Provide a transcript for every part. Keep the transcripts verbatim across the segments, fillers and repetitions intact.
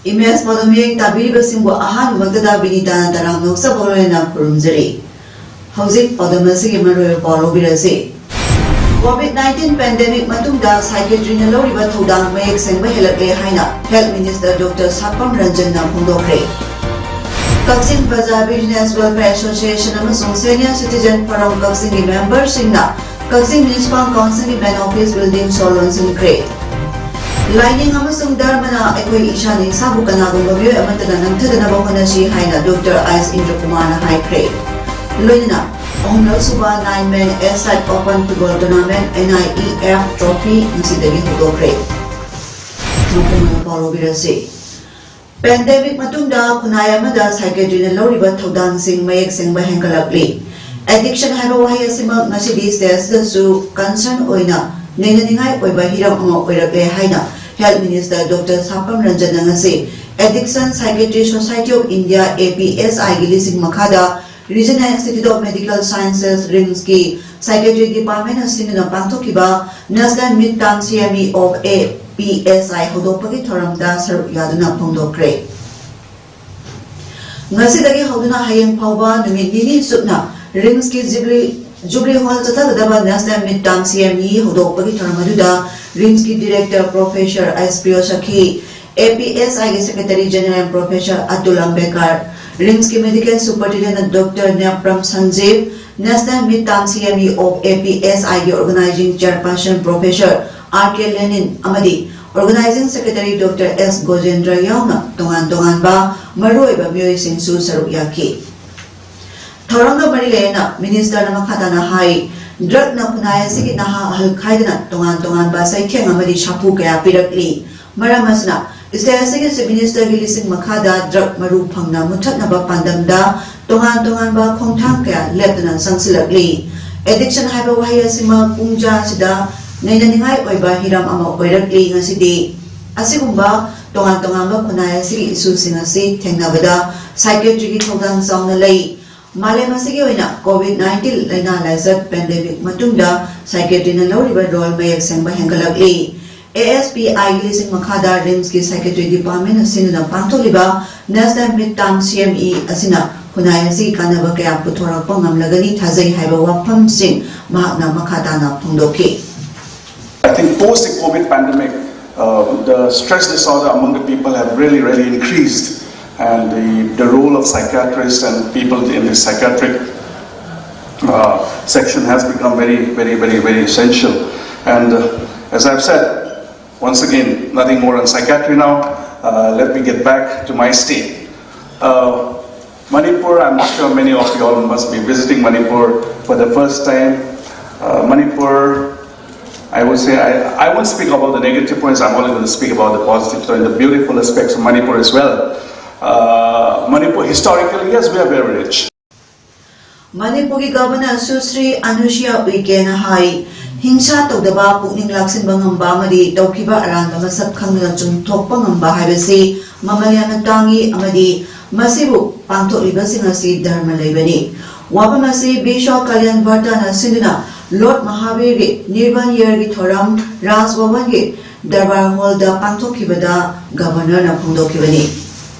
Image ꯄꯥꯎꯗꯝ ꯃꯤꯠꯌꯦꯡ ꯇꯥꯕꯤꯔꯤꯕꯁꯤꯡꯕꯨ ꯑꯍꯥꯟꯕꯃꯛꯇꯗ ꯕꯤꯅꯤꯇꯥꯅ ꯇꯔꯥꯝꯅ ꯑꯣꯛꯆꯕ ꯂꯣꯏꯅꯅ ꯈꯨꯔꯨꯝꯖꯔꯤ꯫ ꯍꯧꯖꯤꯛ ꯄꯥꯎꯗꯝ ꯑꯁꯤꯒꯤ ꯃꯔꯨꯑꯣꯏꯕ ꯄꯥꯎ ꯂꯧꯕꯤꯔꯁꯤ꯫ COVID nineteen pandemic ꯃꯇꯨꯡꯗ psychiatryꯅ ꯂꯧꯔꯤꯕ ꯊꯧꯗꯥꯡ ꯃꯌꯦꯛ ꯁꯦꯡꯕ ꯍꯦꯜꯂꯛꯂꯦ ꯍꯥꯏꯅ Health Minister Doctor ꯁꯥꯄꯝ ꯔꯟꯖꯟꯅ ꯐꯣꯡꯗꯣꯛꯈ꯭ꯔꯦ꯫ ꯀꯛꯆꯤꯡ ꯄ꯭ꯔꯖꯥ Business Welfare Association ꯑꯃꯁꯨꯡ Senior Citizen Forum ꯀꯛꯆꯤꯡꯒꯤ ꯃꯦꯝꯕꯔꯁꯤꯡꯅ ꯀꯛꯆꯤꯡ Municipal Councilꯒꯤ main office building ꯁꯣ ꯂꯣꯟꯁꯤꯟꯈ꯭ꯔꯦ꯫ ꯂꯥꯏꯅꯤꯡ ꯑꯃꯁꯨꯡ ꯙꯔꯃꯅ ꯑꯩꯈꯣꯏ ꯏꯁꯥꯅ ꯏꯁꯥꯕꯨ ꯀꯅꯥꯒꯨꯝꯕ ꯃꯤꯑꯣꯏ ꯑꯃꯠꯇꯅ ꯅꯝꯊꯗꯅꯕ ꯍꯣꯠꯅꯁꯤ ꯍꯥꯏꯅ Doctor ꯑꯥꯏꯁ ꯏꯟꯗ꯭ꯔꯀꯨꯃꯥꯔꯅ ꯍꯥꯏꯈ꯭ꯔꯦ꯫ ꯂꯣꯏꯅꯅ ꯑꯍꯨꯝꯂꯛ ꯁꯨꯕ Nine Man A Side Open Football Tournament, N I E F Trophy, ꯉꯁꯤꯗꯒꯤ ꯍꯧꯗꯣꯛꯈ꯭ꯔꯦ꯫ ꯃꯄꯨꯡ ꯑꯣꯏꯅ ꯄꯥꯎ ꯂꯧꯕꯤꯔꯁꯤ꯫ Pandemic ꯃꯇꯨꯡꯗ ꯈꯨꯟꯅꯥꯏ ꯑꯃꯗ psychiatryꯅ ꯂꯧꯔꯤꯕ ꯊꯧꯗꯥꯡꯁꯤꯡ ꯃꯌꯦꯛ ꯁꯦꯡꯕ ꯍꯦꯟꯒꯠꯂꯛꯂꯤ꯫ Addiction ꯍꯥꯏꯕ ꯋꯥꯍꯩ ꯑꯁꯤꯃꯛ ꯉꯁꯤꯗꯤ state ꯑꯁꯤꯗꯁꯨ concern ꯑꯣꯏꯅ ꯅꯩꯅꯅꯤꯡꯉꯥꯏ ꯑꯣꯏꯕ ꯍꯤꯔꯝ ꯑꯃ ꯑꯣꯏꯔꯛꯂꯦ ꯍꯥꯏꯅ Health Minister Doctor ꯁꯥꯄꯝ ꯔꯟꯖꯟꯅ ꯉꯁꯤ Addiction Psychiatry Society of India, A P S I ꯒꯤ ꯂꯤꯁꯤꯡ ꯃꯈꯥꯗ Regional Institute of Medical Sciences, RIMSꯀꯤ Psychiatry Departmentꯅ ꯁꯤꯟꯗꯨꯅ ꯄꯥꯡꯊꯣꯛꯈꯤꯕ National Midterm C M E of A P S I ꯍꯧꯗꯣꯛꯄꯒꯤ ꯊꯧꯔꯝꯗ ꯁꯔꯨꯛ ꯌꯥꯗꯨꯅ ꯐꯣꯡꯗꯣꯛꯈ꯭ꯔꯦ꯫ ꯉꯁꯤꯗꯒꯤ ꯍꯧꯗꯨꯅ ꯍꯌꯦꯡ ꯐꯥꯎꯕ ꯅꯨꯃꯤꯠ ꯅꯤꯅꯤ ꯆꯨꯞꯅ RIMSꯀꯤ Jubilee, Jubilee Hall ꯆꯠꯊꯒꯗꯕ National Midterm C M E ꯍꯧꯗꯣꯛꯄꯒꯤ ꯊꯧꯔꯝ ꯑꯗꯨꯗ RIMSꯀꯤ Director Professor S ꯄ꯭ꯔꯤꯌꯣ ꯁꯈꯤ, A P S I ꯒꯤ Secretary General Professor Atul ꯑꯝꯕꯦꯀꯔ, RIMSꯀꯤ Medical Superintendent Doctor Nepram ꯁꯟꯖꯤꯞ, National Midterm C M E of A P S I ꯒꯤ Organizing Chairperson Professor R K Lenin ꯑꯃꯗꯤ Organizing Secretary Doctor S ꯒꯣꯖꯦꯟꯗ꯭ꯔ ꯌꯥꯎꯅ ꯇꯣꯉꯥꯟ ꯇꯣꯉꯥꯟꯕ ꯃꯔꯨꯑꯣꯏꯕ ꯃꯤꯑꯣꯏꯁꯤꯡꯁꯨ ꯁꯔꯨꯛ ꯌꯥꯈꯤ꯫ ꯊꯧꯔꯝꯒ ꯃꯔꯤ ꯂꯩꯅꯅ Ministerꯅ ꯃꯈꯥ ꯇꯥꯅ ꯍꯥꯏ, ꯗ꯭ꯔꯒꯅ ꯈꯨꯟꯅꯥꯏ ꯑꯁꯤꯒꯤ ꯅꯍꯥ ꯑꯍꯜ ꯈꯥꯏꯗꯅ ꯇꯣꯉꯥꯟ ꯇꯣꯉꯥꯟꯕ ꯆꯩꯊꯦꯡ ꯑꯃꯗꯤ ꯁꯥꯐꯨ ꯀꯌꯥ ꯄꯤꯔꯛꯂꯤ꯫ ꯃꯔꯝ ꯑꯁꯤꯅ, ꯁ꯭ꯇꯦꯠ ꯑꯁꯤꯒꯤ ꯆꯤꯐ ꯃꯤꯅꯤꯁꯇꯔꯒꯤ ꯂꯤꯁꯤꯡ ꯃꯈꯥꯗ ꯗ꯭ꯔꯒ ꯃꯔꯨ ꯐꯪꯅ ꯃꯨꯠꯊꯠꯅꯕ ꯄꯥꯟꯗꯝꯗ ꯇꯣꯉꯥꯟ ꯇꯣꯉꯥꯟꯕ ꯈꯣꯡꯊꯥꯡ ꯀꯌꯥ ꯂꯦꯞꯇꯅ ꯆꯪꯁꯤꯜꯂꯛꯂꯤ꯫ ꯑꯦꯗꯤꯛꯁꯟ ꯍꯥꯏꯕ ꯋꯥꯍꯩ ꯑꯁꯤꯃꯛ ꯄꯨꯡꯖꯥ ꯑꯁꯤꯗ ꯅꯩꯅꯅꯤꯡꯉꯥꯏ ꯑꯣꯏꯕ ꯍꯤꯔꯝ ꯑꯃ ꯑꯣꯏꯔꯛꯂꯤ ꯉꯁꯤꯗꯤ꯫ ꯑꯁꯤꯒꯨꯝꯕ ꯇꯣꯉꯥꯟ ꯇꯣꯉꯥꯟꯕ ꯈꯨꯟꯅꯥꯏ ꯑꯁꯤꯒꯤ ꯏꯁꯨꯁꯤꯡ ꯑꯁꯤ ꯊꯦꯡꯅꯕꯗ ꯁꯥꯏꯀꯦꯇ꯭ꯔꯤꯒꯤ ꯊꯧꯗꯥꯡ ꯆꯥꯎꯅ ꯂꯩ꯫ ꯃꯥꯂꯦꯝ ꯑꯁꯤꯒꯤ ꯑꯣꯏꯅ ꯀꯣꯚꯤꯗ ꯅꯥꯏꯟꯇꯤꯟ ꯂꯥꯏꯅꯥ ꯂꯥꯏꯆꯠ ꯄꯦꯟꯗꯦꯃꯤꯛ ꯃꯇꯨꯡꯗ ꯁꯥꯏꯀꯦꯇ꯭ꯔꯤꯅ ꯂꯧꯔꯤꯕ ꯔꯣꯜ ꯃꯌꯦꯛ ꯁꯦꯡꯕ ꯍꯦꯟꯒꯠꯂꯛꯂꯤ꯫ ꯑꯦ ꯑꯦꯁ ꯄꯤ ꯑꯥꯏꯒꯤ ꯂꯤꯁꯤꯡ ꯃꯈꯥꯗ ꯔꯤꯝꯁꯀꯤ ꯁꯥꯏꯀꯦꯇ꯭ꯔꯤ ꯗꯤꯄꯥꯔꯠꯃꯦꯟꯅ ꯁꯤꯟꯗꯨꯅ ꯄꯥꯡꯊꯣꯛꯂꯤꯕ ꯅꯦꯁꯅꯦꯜ ꯃꯤꯗ ꯇꯥꯔꯝ ꯁꯤ ꯑꯦꯝ ꯏ ꯑꯁꯤꯅ ꯈꯨꯟꯅꯥꯏ ꯑꯁꯤꯒꯤ ꯀꯥꯟꯅꯕ ꯀꯌꯥ ꯄꯨꯊꯣꯔꯛꯄ ꯉꯝꯂꯒꯅꯤ ꯊꯥꯖꯩ ꯍꯥꯏꯕ ꯋꯥꯐꯝꯁꯤꯡ ꯃꯍꯥꯛꯅ ꯃꯈꯥ ꯇꯥꯅ ꯐꯣꯡꯗꯣꯛꯈꯤ꯫ I think post the COVID pandemic, uh, the stress disorder among the people have really, really increased, and the, the role of psychiatrists and people in the psychiatric uh, section has become very, very, very, very essential. And uh, as I've said, once again, nothing more on psychiatry now. Uh, let me get back to my state. Uh, Manipur, I'm sure many of you all must be visiting Manipur for the first time. Uh, Manipur, I would say, I, I won't speak about the negative points, I'm only going to spek about the positive, so in the beautiful aspects of Manipur as well. Uh, Manipur, historically, yes, we are very rich. ꯃꯅꯤꯄꯨꯔꯒꯤ governor ꯁꯨꯁ꯭ꯔꯤ ꯑꯅꯨꯁꯤꯌꯥ ꯎꯏꯀꯦꯅ ꯍꯥꯏ, ꯍꯤꯡꯁꯥ ꯇꯧꯗꯕ, ꯄꯨꯛꯅꯤꯡ ꯂꯥꯛꯁꯤꯟꯕ ꯉꯝꯕ ꯑꯃꯗꯤ ꯇꯧꯈꯤꯕ ꯑꯔꯥꯟꯕ ꯃꯁꯛ ꯈꯪꯗꯨꯅ ꯆꯨꯝꯊꯣꯛꯄ ꯉꯝꯕ ꯍꯥꯏꯕꯁꯤ ꯃꯃꯜ ꯌꯥꯝꯅ ꯇꯥꯡꯏ ꯑꯃꯗꯤ ꯃꯁꯤꯕꯨ ꯄꯥꯡꯊꯣꯛꯂꯤꯕꯁꯤꯡ ꯑꯁꯤ ꯙꯔꯃ ꯂꯩꯕꯅꯤ꯫ ꯋꯥꯐꯝ ꯑꯁꯤ ꯕꯤꯁ꯭ꯋ ꯀꯜꯌꯥꯟ ꯚꯥꯔꯇꯥꯅ ꯁꯤꯟꯗꯨꯅ ꯂꯣꯔꯗ ꯃꯍꯥꯕꯤꯔꯒꯤ ꯅꯤꯔꯕꯥꯟ ꯌꯔꯒꯤ ꯊꯧꯔꯝ ꯔꯥꯖ ꯚꯕꯟꯒꯤ ꯗꯔꯕꯥꯔ ꯍꯣꯜꯗ ꯄꯥꯡꯊꯣꯛꯈꯤꯕꯗ ꯒꯚꯔꯅꯔꯅ ꯐꯣꯡꯗꯣꯛꯈꯤꯕꯅꯤ꯫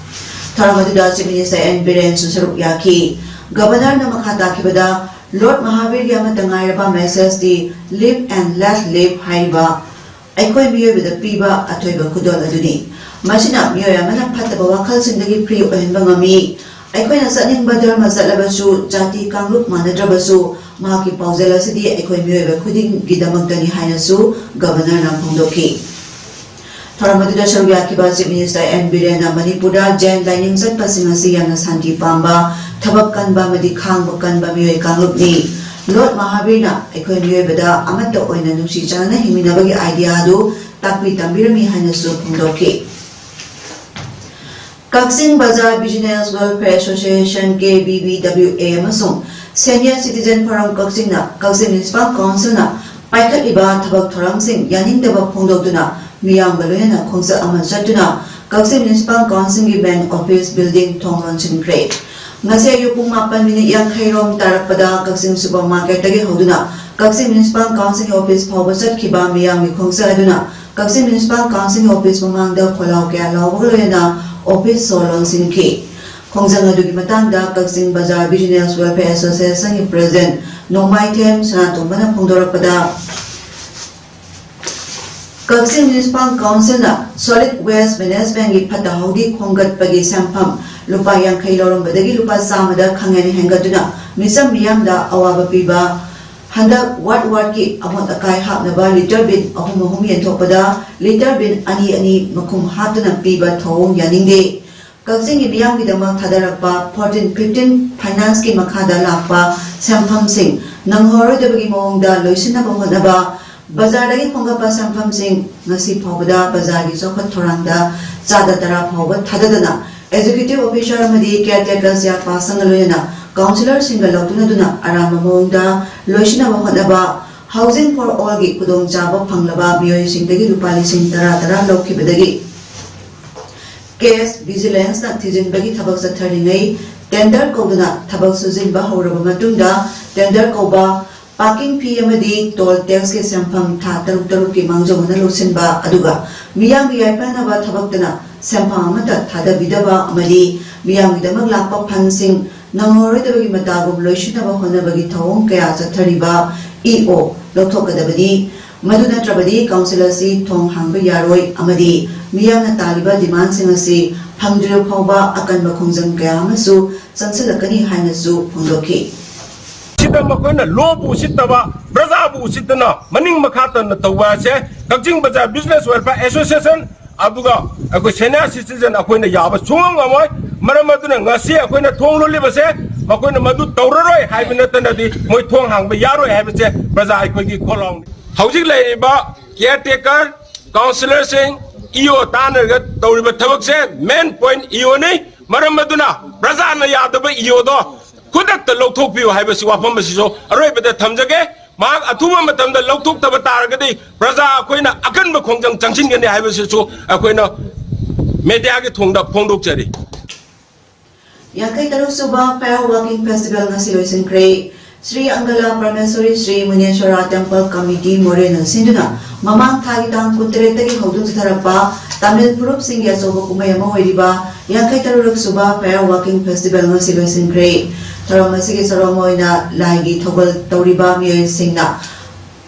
ꯊꯧꯔꯝ ꯑꯗꯨꯗ ꯆꯤꯐ ꯃꯤꯅꯤꯁꯇꯔ ꯑꯦꯟ ꯕꯤꯔꯦꯟꯁꯨ ꯁꯔꯨꯛ ꯌꯥꯈꯤ꯫ ꯒꯚꯔꯅꯔꯅ ꯃꯈꯥ ꯇꯥꯈꯤꯕꯗ, ꯂꯣꯔꯗ ꯃꯍꯥꯕꯤꯔꯒꯤ ꯑꯃꯠꯇ ꯉꯥꯏꯔꯕ ꯃꯦꯁꯦꯖꯇꯤ "Live and Let Live" ꯍꯥꯏꯔꯤꯕ ꯑꯩꯈꯣꯏ ꯃꯤꯑꯣꯏꯕꯗ ꯄꯤꯕ ꯑꯊꯣꯏꯕ ꯈꯨꯗꯣꯜ ꯑꯗꯨꯅꯤ꯫ ꯃꯁꯤꯅ ꯃꯤꯑꯣꯏ ꯑꯃꯅ ꯐꯠꯇꯕ ꯋꯥꯈꯜꯁꯤꯡꯗꯒꯤ ꯐ꯭ꯔꯤ ꯑꯣꯏꯍꯟꯕ ꯉꯝꯃꯤ꯫ ꯑꯩꯈꯣꯏꯅ ꯆꯠꯅꯤꯡꯕ ꯙꯔꯃ ꯆꯠꯂꯕꯁꯨ, ꯖꯥꯇꯤ ꯀꯥꯡꯂꯨꯞ ꯃꯥꯟꯅꯗ꯭ꯔꯕꯁꯨ, ꯃꯍꯥꯛꯀꯤ ꯄꯥꯎꯖꯦꯜ ꯑꯁꯤꯗꯤ ꯑꯩꯈꯣꯏ ꯃꯤꯑꯣꯏꯕ ꯈꯨꯗꯤꯡꯒꯤꯗꯃꯛꯇꯅꯤ ꯍꯥꯏꯅꯁꯨ ꯒꯚꯔꯅꯔꯅ ꯐꯣꯡꯗꯣꯛꯈꯤ꯫ ꯊꯧꯔꯝ ꯑꯗꯨꯗ ꯁꯔꯨꯛ ꯌꯥꯈꯤꯕ ꯆꯤꯐ ꯃꯤꯅꯤꯁꯇꯔ ꯑꯦꯟ ꯕꯤꯔꯦꯟꯅ ꯃꯅꯤꯄꯨꯔꯗ ꯖꯦꯟ ꯂꯥꯏꯅꯤꯡ ꯆꯠꯄꯁꯤꯡ ꯑꯁꯤ ꯌꯥꯝꯅ ꯁꯥꯟꯇꯤ ꯄꯥꯝꯕ, ꯊꯕꯛ ꯀꯟꯕ ꯑꯃꯗꯤ ꯈꯥꯡꯕ ꯀꯟꯕ ꯃꯤꯑꯣꯏ ꯀꯥꯡꯂꯨꯞꯅꯤ꯫ ꯂꯣꯔꯗ ꯃꯍꯥꯕꯤꯔꯅ ꯑꯩꯈꯣꯏ ꯃꯤꯑꯣꯏꯕꯗ ꯑꯃꯠꯇ ꯑꯣꯏꯅ ꯅꯨꯡꯁꯤ ꯆꯥꯟꯅꯅ ꯍꯤꯡꯃꯤꯟꯅꯕꯒꯤ ꯑꯥꯏꯗꯤꯌꯥ ꯑꯗꯨ ꯇꯥꯛꯄꯤ ꯇꯝꯕꯤꯔꯝꯃꯤ ꯍꯥꯏꯅꯁꯨ ꯐꯣꯡꯗꯣꯛꯈꯤ꯫ ꯀꯛꯆꯤꯡ ꯕꯖꯥꯔ ꯕꯤꯖꯤꯅꯦꯁ ꯋꯦꯜꯐꯤꯌꯔ ꯑꯦꯁꯣꯁꯤꯌꯦꯁꯟ, ꯀꯦ ꯕꯤ ꯕꯤ ꯗꯕ꯭ꯂꯤꯎ ꯑꯦ, ꯑꯃꯁꯨꯡ ꯁꯦꯅꯤꯌꯔ ꯁꯤꯇꯤꯖꯦꯟ ꯐꯣꯔꯝ ꯀꯛꯆꯤꯡꯅ ꯀꯛꯆꯤꯡ ꯃ꯭ꯌꯨꯅꯤꯁꯤꯄꯥꯜ ꯀꯥꯎꯟꯁꯤꯜꯅ ꯄꯥꯏꯈꯠꯂꯤꯕ ꯊꯕꯛ ꯊꯧꯔꯝꯁꯤꯡ ꯌꯥꯅꯤꯡꯗꯕ ꯐꯣꯡꯗꯣꯛꯇꯨꯅ ꯃꯤꯌꯥꯝꯒ ꯂꯣꯏꯅꯅ ꯈꯣꯡꯆꯠ ꯑꯃ ꯆꯠꯇꯨꯅ ꯀꯛꯆꯤꯡ ꯃ꯭ꯌꯨꯅꯤꯁꯤꯄꯥꯜ ꯀꯥꯎꯟꯁꯤꯜꯒꯤ ꯃꯦꯟ ꯑꯣꯐꯤꯁ ꯕꯤꯜꯗꯤꯡ ꯊꯣꯡ ꯂꯣꯟꯁꯤꯟꯈ꯭ꯔꯦ꯫ ꯉꯁꯤ ꯑꯌꯨꯛ ꯄꯨꯡ ꯃꯥꯄꯟ ꯃꯤꯅꯤꯠ ꯌꯥꯡꯈꯩ ꯔꯣꯝ ꯇꯥꯔꯛꯄꯗ ꯀꯛꯆꯤꯡ ꯁꯨꯄꯔ ꯃꯥꯔꯀꯦꯠꯇꯒꯤ ꯍꯧꯗꯨꯅ ꯀꯛꯆꯤꯡ ꯃ꯭ꯌꯨꯅꯤꯁꯤꯄꯥꯜ ꯀꯥꯎꯟꯁꯤꯜꯒꯤ ꯑꯣꯐꯤꯁ ꯐꯥꯎꯕ ꯆꯠꯈꯤꯕ ꯃꯤꯌꯥꯝꯒꯤ ꯈꯣꯡꯆꯠ ꯑꯗꯨꯅ ꯀꯛꯆꯤꯡ ꯃ꯭ꯌꯨꯅꯤꯁꯤꯄꯥꯜ ꯀꯥꯎꯟꯁꯤꯜꯒꯤ ꯑꯣꯐꯤꯁ ꯃꯃꯥꯡꯗ ꯈꯣꯜꯂꯥꯎ ꯀꯌꯥ ꯂꯥꯎꯕꯒ ꯂꯣꯏꯅꯅ ꯑꯣꯐꯤꯁ ꯁꯣ ꯂꯣꯟꯁꯤꯟꯈꯤ꯫ ꯈꯣꯡꯖꯪ ꯑꯗꯨꯒꯤ ꯃꯇꯥꯡꯗ ꯀꯛꯆꯤꯡ ꯕꯖꯥꯔ ꯕꯤꯖꯤꯅꯦꯁ ꯋꯦꯜꯐꯤꯌꯔ ꯑꯦꯁꯣꯁꯤꯌꯦꯁꯟꯒꯤ ꯄ꯭ꯔꯦꯁꯤꯗꯦꯟꯠ ꯅꯣꯡꯃꯥꯏꯊꯦꯝ ꯁꯅꯥꯇꯣꯝꯕꯅ ꯐꯣꯡꯗꯣꯔꯛꯄꯗ, ꯀꯛꯆꯤꯡ ꯃ꯭ꯌꯨꯅꯤꯁꯤꯄꯥꯜ ꯀꯥꯎꯟꯁꯤꯜꯅ ꯁꯣꯂꯤꯗ ꯋꯦꯁ ꯃꯦꯅꯦꯖꯃꯦꯟꯠꯀꯤ ꯐꯠꯇ ꯍꯥꯎꯗꯤ ꯈꯣꯝꯒꯠꯄꯒꯤ ꯁꯦꯟꯐꯝ ꯂꯨꯄꯥ ꯌꯥꯡꯈꯩ ꯂꯧꯔꯝꯕꯗꯒꯤ ꯂꯨꯄꯥ ꯆꯥꯝꯃꯗ ꯈꯪꯍꯦꯟ ꯍꯦꯟꯒꯠꯇꯨꯅ ꯃꯤꯆꯝ ꯃꯤꯌꯥꯝꯗ ꯑꯋꯥꯕ ꯄꯤꯕ, ꯍꯟꯗꯛ ꯋꯥꯔꯗ ꯋꯥꯔꯗꯀꯤ ꯑꯃꯣꯠ ꯑꯀꯥꯏ ꯍꯥꯞꯅꯕ ꯂꯤꯇꯔ ꯕꯤꯟ ꯑꯍꯨꯝ ꯑꯍꯨꯝ ꯌꯦꯟꯊꯣꯛꯄꯗ ꯂꯤꯇꯔ ꯕꯤꯟ ꯑꯅꯤ ꯑꯅꯤ ꯃꯈꯨꯝ ꯍꯥꯞꯇꯨꯅ ꯄꯤꯕ ꯊꯧꯑꯣꯡ ꯌꯥꯅꯤꯡꯗꯦ꯫ ꯀꯛꯆꯤꯡꯒꯤ ꯃꯤꯌꯥꯝꯒꯤꯗꯃꯛ ꯊꯥꯗꯔꯛꯄ ꯐꯣꯔꯇꯤꯟ ꯐꯤꯐꯇꯤꯟ ꯐꯥꯏꯅꯥꯟꯁꯀꯤ ꯃꯈꯥꯗ ꯂꯥꯛꯄ ꯁꯦꯟꯐꯝꯁꯤꯡ ꯅꯪꯍꯧꯔꯣꯏꯗꯕꯒꯤ ꯃꯑꯣꯡꯗ ꯂꯣꯏꯁꯤꯟꯅꯕ ꯍꯣꯠꯅꯕ, ꯕꯖꯥꯔꯗꯒꯤ ꯈꯣꯝꯒꯠꯄ ꯁꯦꯟꯐꯝꯁꯤꯡ ꯉꯁꯤ ꯐꯥꯎꯕꯗ ꯕꯖꯥꯔꯒꯤ ꯆꯥꯎꯈꯠ ꯊꯧꯔꯥꯡꯗ ꯆꯥꯗ ꯇꯔꯥ ꯐꯥꯎꯕ ꯊꯥꯗꯗꯅ ꯑꯦꯛꯖꯤꯀ꯭ꯌꯨꯇꯤꯚ ꯑꯣꯐꯤꯁꯥꯔ ꯑꯃꯗꯤ ꯀꯦꯌꯔꯇꯦꯀꯔ ꯆꯤꯌꯥꯔꯄꯥꯔꯁꯟꯒ ꯂꯣꯏꯅꯅ ꯀꯥꯎꯟꯁꯤꯂꯔꯁꯤꯡꯒ ꯂꯧꯗꯨꯅꯗꯨꯅ ꯑꯔꯥꯟꯕ ꯃꯑꯣꯡꯗ ꯂꯣꯏꯁꯤꯟꯅꯕ ꯍꯣꯠꯅꯕ, ꯍꯥꯎꯁꯤꯡ ꯐꯣꯔ ꯑꯣꯜꯒꯤ ꯈꯨꯗꯣꯡꯆꯥꯕ ꯐꯪꯂꯕ ꯃꯤꯑꯣꯏꯁꯤꯡꯗꯒꯤ ꯂꯨꯄꯥ ꯂꯤꯁꯤꯡ ꯇꯔꯥ ꯇꯔꯥ ꯂꯧꯈꯤꯕꯗꯒꯤ ꯀꯦꯁ ꯚꯤꯖꯤꯂꯦꯟꯁꯅ ꯊꯤꯖꯤꯟꯕꯒꯤ ꯊꯕꯛ ꯆꯠꯊꯔꯤꯉꯩ ꯇꯦꯟꯗꯔ ꯀꯧꯗꯨꯅ ꯊꯕꯛ ꯁꯨꯖꯤꯟꯕ ꯍꯧꯔꯕ ꯃꯇꯨꯡꯗ ꯇꯦꯟꯗꯔ ꯀꯧꯕ, ꯄꯥꯔꯀꯤꯡ ꯐꯤ ꯑꯃꯗꯤ ꯇꯣꯜ ꯇꯦꯛꯁꯀꯤ ꯁꯦꯟꯐꯝ ꯊꯥ ꯇꯔꯨꯛ ꯇꯔꯨꯛꯀꯤ ꯃꯥꯡꯖꯧꯅꯅ ꯂꯧꯁꯤꯟꯕ, ꯑꯗꯨꯒ ꯃꯤꯌꯥꯝꯒꯤ ꯌꯥꯏꯐꯅꯕ ꯊꯕꯛꯇꯅ ꯁꯦꯟꯐꯝ ꯑꯃꯠꯇ ꯊꯥꯗꯕꯤꯗꯕ ꯑꯃꯗꯤ ꯃꯤꯌꯥꯝꯒꯤꯗꯃꯛ ꯂꯥꯛꯄ ꯐꯟꯁꯤꯡ ꯅꯪꯍꯧꯔꯣꯏꯗꯕꯒꯤ ꯃꯇꯥꯒꯨꯝ ꯂꯣꯏꯁꯤꯟꯅꯕ ꯍꯣꯠꯅꯕꯒꯤ ꯊꯧꯑꯣꯡ ꯀꯌꯥ ꯆꯠꯊꯔꯤꯕ ꯏ ꯑꯣ ꯂꯧꯊꯣꯛꯀꯗꯕꯅꯤ꯫ ꯃꯗꯨ ꯅꯠꯇ꯭ꯔꯕꯗꯤ ꯀꯥꯎꯟꯁꯤꯜ ꯑꯁꯤ ꯊꯣꯡ ꯍꯥꯡꯕ ꯌꯥꯔꯣꯏ ꯑꯃꯗꯤ ꯃꯤꯌꯥꯝꯅ ꯇꯥꯜꯂꯤꯕ ꯗꯤꯃꯥꯟꯁꯤꯡ ꯑꯁꯤ ꯐꯪꯗ꯭ꯔꯤꯕ ꯐꯥꯎꯕ ꯑꯀꯟꯕ ꯈꯣꯡꯖꯪ ꯀꯌꯥ ꯑꯃꯁꯨ ꯆꯪꯁꯤꯜꯂꯛꯀꯅꯤ ꯍꯥꯏꯅꯁꯨ ꯐꯣꯡꯗꯣꯛꯈꯤ꯫ ꯁꯤꯗ ꯃꯈꯣꯏꯅ ꯂꯣꯕꯨ ꯎꯁꯤꯠꯇꯕ, ꯄ꯭ꯔꯖꯥꯕꯨ ꯎꯁꯤꯠꯇꯅ ꯃꯅꯤꯡ ꯃꯈꯥ ꯇꯟꯅ ꯇꯧꯕ ꯑꯁꯦ ꯀꯛꯆꯤꯡ ꯕꯖꯥꯔ ꯕꯤꯖꯤꯅꯦꯁ ꯋꯦꯜꯐꯤꯌꯔ ꯑꯦꯁꯣꯁꯤꯌꯦꯁꯟ ꯑꯗꯨꯒ ꯑꯩꯈꯣꯏ ꯁꯦꯅꯤꯌꯔ ꯁꯤꯇꯤꯖꯦꯟ ꯑꯩꯈꯣꯏꯅ ꯌꯥꯕ ꯁꯨꯡꯉꯝ ꯉꯝꯃꯣꯏ꯫ ꯃꯔꯝ ꯑꯗꯨꯅ ꯉꯁꯤ ꯑꯩꯈꯣꯏꯅ ꯊꯣꯡ ꯂꯣꯜꯂꯤꯕꯁꯦ ꯃꯈꯣꯏꯅ ꯃꯗꯨ ꯇꯧꯔꯔꯣꯏ ꯍꯥꯏꯕ ꯅꯠꯇꯅꯗꯤ ꯃꯣꯏ ꯊꯣꯡ ꯍꯥꯡꯕ ꯌꯥꯔꯣꯏ ꯍꯥꯏꯕꯁꯦ ꯄ꯭ꯔꯖꯥ ꯑꯩꯈꯣꯏꯒꯤ ꯈꯣꯜꯂꯥꯎꯅꯤ꯫ ꯍꯧꯖꯤꯛ ꯂꯩꯔꯤꯕ ꯀꯤꯌꯔ ꯇꯦꯀꯔ, ꯀꯥꯎꯟꯁꯤꯂꯔꯁꯤꯡ, ꯏ ꯑꯣ ꯇꯥꯟꯅꯔꯒ ꯇꯧꯔꯤꯕ ꯊꯕꯛꯁꯦ ꯃꯦꯟ ꯄꯣꯏꯟ ꯏ ꯑꯣꯅꯤ꯫ ꯃꯔꯝ ꯑꯗꯨꯅ ꯄ꯭ꯔꯖꯥꯅ ꯌꯥꯗꯕ ꯏ ꯑꯣꯗꯣ ꯈꯨꯗꯛꯇ ꯂꯧꯊꯣꯛꯄꯤꯌꯨ ꯍꯥꯏꯕꯁꯤ ꯋꯥꯐꯝ ꯑꯁꯤꯁꯨ ꯑꯔꯣꯏꯕꯗ ꯊꯝꯖꯒꯦ꯫ ꯃꯍꯥꯛ ꯑꯊꯨꯕ ꯃꯇꯝꯗ ꯂꯧꯊꯣꯛꯇꯕ ꯇꯥꯔꯒꯗꯤ ꯄ꯭ꯔꯖꯥ ꯑꯩꯈꯣꯏꯅ ꯑꯀꯟꯕ ꯈꯣꯡꯖꯪ ꯆꯪꯁꯤꯟꯒꯅꯤ ꯍꯥꯏꯕꯁꯤꯁꯨ ꯑꯩꯈꯣꯏꯅ ꯃꯦꯗꯤꯌꯥꯒꯤ ꯊꯣꯡꯗ ꯐꯣꯡꯗꯣꯛꯆꯔꯤ꯫ ꯌꯥꯡꯈꯩ ꯇꯔꯨꯛ ꯁꯨꯕ Fire Walking Festival ꯉꯁꯤ ꯂꯣꯏꯁꯤꯟꯈ꯭ꯔꯦ꯫ ꯁ꯭ꯔꯤ ꯑꯪꯒꯂꯥ ꯄ꯭ꯔꯃꯦꯁ꯭ꯋꯔꯤ ꯁ꯭ꯔꯤ ꯃꯨꯅꯦꯁ꯭ꯋꯔꯥ Temple Committee ꯃꯣꯔꯦꯅ ꯁꯤꯟꯗꯨꯅ ꯃꯃꯥꯡ ꯊꯥꯒꯤ ꯇꯥꯡ ꯀꯨꯟꯇꯔꯦꯠꯇꯒꯤ ꯍꯧꯗꯨꯅ ꯆꯠꯊꯔꯛꯄ ꯇꯥꯃꯤꯜ ꯐꯨꯔꯨꯞꯁꯤꯡꯒꯤ ꯑꯆꯧꯕ ꯀꯨꯝꯍꯩ ꯑꯃ ꯑꯣꯏꯔꯤꯕ ꯌꯥꯡꯈꯩ ꯇꯔꯨꯛ ꯁꯨꯕ Fire Walking Festival ꯉꯁꯤ ꯂꯣꯏꯁꯤꯟꯈ꯭ꯔꯦ꯫ ꯊꯧꯔꯝ ꯑꯁꯤꯒꯤ ꯁꯔꯨꯛ ꯑꯃ ꯑꯣꯏꯅ ꯂꯥꯏꯒꯤ ꯊꯧꯒꯜ ꯇꯧꯔꯤꯕ ꯃꯤꯑꯣꯏꯁꯤꯡꯅ